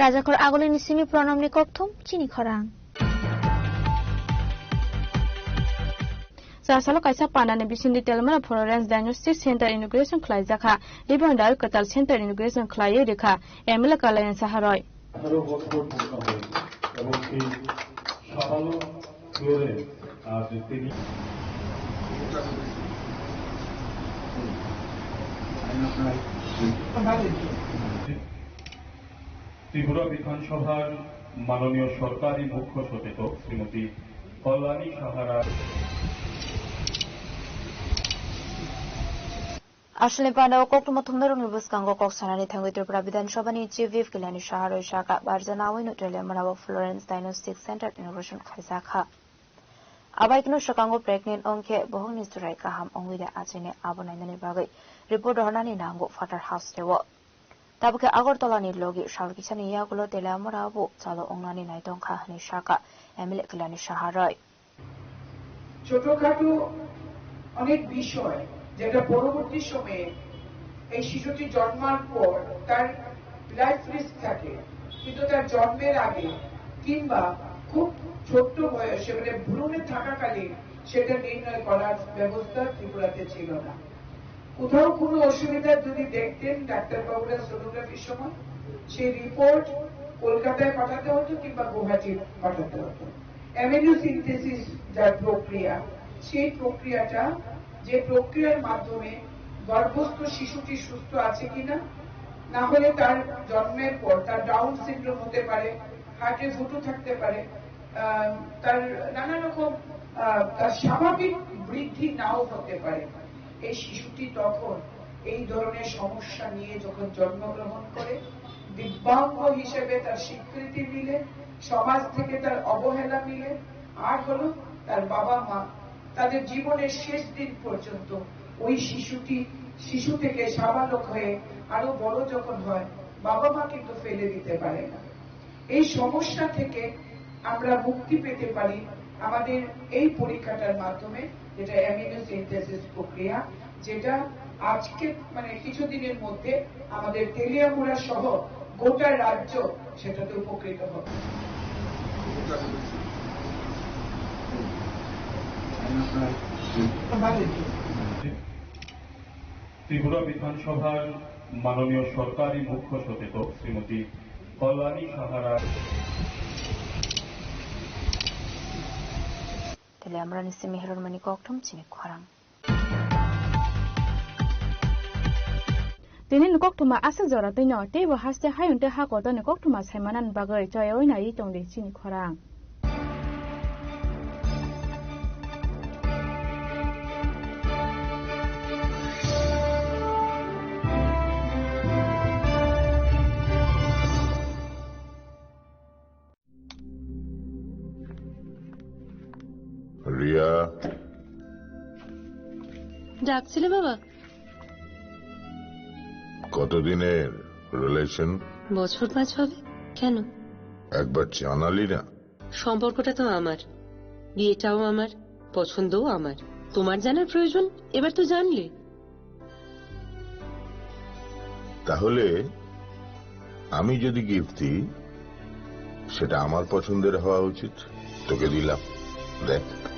Rajakhor Agulini simi Pranamni kokthum chini khorang. Chasalo kaisa pandani bisingtwi Telamara Florence Diagnostic Center inauguration khlaijakha. Ribon dal kwtal center inauguration khlaiwi rikha M L A Kalyan Saharoi. Tripura বিধানসভার মাননীয় সরকারি মুখ্য সচেতক শ্রীমতী কল্যাণী Sahara. Aswlni panda o koktwma thumnairokni bwskango kok sanani thangwi Tripura Bidhan Sabhani Chief Whip Kalyani Saha roi saka barjana awino Telamara o Florence Diagnostic Center inauguration khaijak kha. Abaikeno swkango pregnant wngkhe bohokni chwrai kaham wngwi de achaini abo nainani bagwi report rohornani nango Father House o. Tabukhe Agartala ni logi sal kisani yagulo Telamara bo chalo wngnani naitongkha hwnwi sakha M L A Kalyani Saha roi. ছোটখাটো অনেক বিষয় যেটা পরবর্তী সময়ে এই শিশুটি জন্মার পর তার লাইফ রিস্ক থাকে। কিন্তু তার জন্মের আগে কিংবা খুব ছোট্ট বয়সে, মানে ভ্রূণে থাকাকালীন সেটা নির্ণয় করার ব্যবস্থা ত্রিপুরাতে ছিল না। কোথাও কোনো অসুবিধা যদি দেখতেন ডাক্তারবাবুরা সোনোগ্রাফির সময়, সেই রিপোর্ট কলকাতায় পাঠাতে হতো কিংবা গুয়াহাটি পাঠাতে হতো। অ্যামিনোসিনথেসিস যার প্রক্রিয়া, সেই প্রক্রিয়াটা, যে প্রক্রিয়ার মাধ্যমে গর্ভস্থ শিশুটি সুস্থ আছে কিনা, না হলে তার জন্মের পর তার ডাউন সিনড্রোম হতে পারে, হার্টে ফুটো থাকতে পারে, আহ, তার নানা রকম, আহ, তার স্বাভাবিক বৃদ্ধি নাও হতে পারে। এই শিশুটি তখন এই ধরনের সমস্যা নিয়ে যখন জন্মগ্রহণ করে, দিব্যাঙ্গ হিসেবে তার স্বীকৃতি মিলে, সমাজ থেকে তার অবহেলা মিলে, আর হলো তার বাবা মা তাদের জীবনের শেষ দিন পর্যন্ত ওই শিশুটি, শিশু থেকে সাবালক হয়ে আরো বড় যখন হয়, বাবা মা কিন্তু ফেলে দিতে পারে না। এই সমস্যা থেকে আমরা মুক্তি পেতে পারি আমাদের এই পরীক্ষাটার মাধ্যমে, যেটা অ্যামিনোসিনথেসিস প্রক্রিয়া, যেটা আজকে, মানে, কিছুদিনের মধ্যে আমাদের তেলিয়ামুড়া সহ গোটা রাজ্য সেটাতে উপকৃত হবে। ত্রিপুরা বিধানসভার মাননীয় সরকারি মুখ্য সচেতক শ্রীমতী কল্যাণী Sahara. Tele amrani simi heror mani kokthum chini khorang. Tini ni kokthuma aswk jora twi no, teibo haste hayung tei ha kotor ni kokthuma saimanani bagwi choyawi naiwi tongdi chini khorang. Riya. ডাকছিলে বাবা? কতদিনের রিলেশন? বছর পাঁচ হবে। কেন? একবার জানালি না। সম্পর্কটা তো আমার, বিয়েটাও আমার, পছন্দও আমার। তোমার জানার প্রয়োজন, এবার তো জানলে। তাহলে আমি যদি গিফট দিই, সেটা আমার পছন্দের হওয়া উচিত। তোকে দিলাম, দেখ।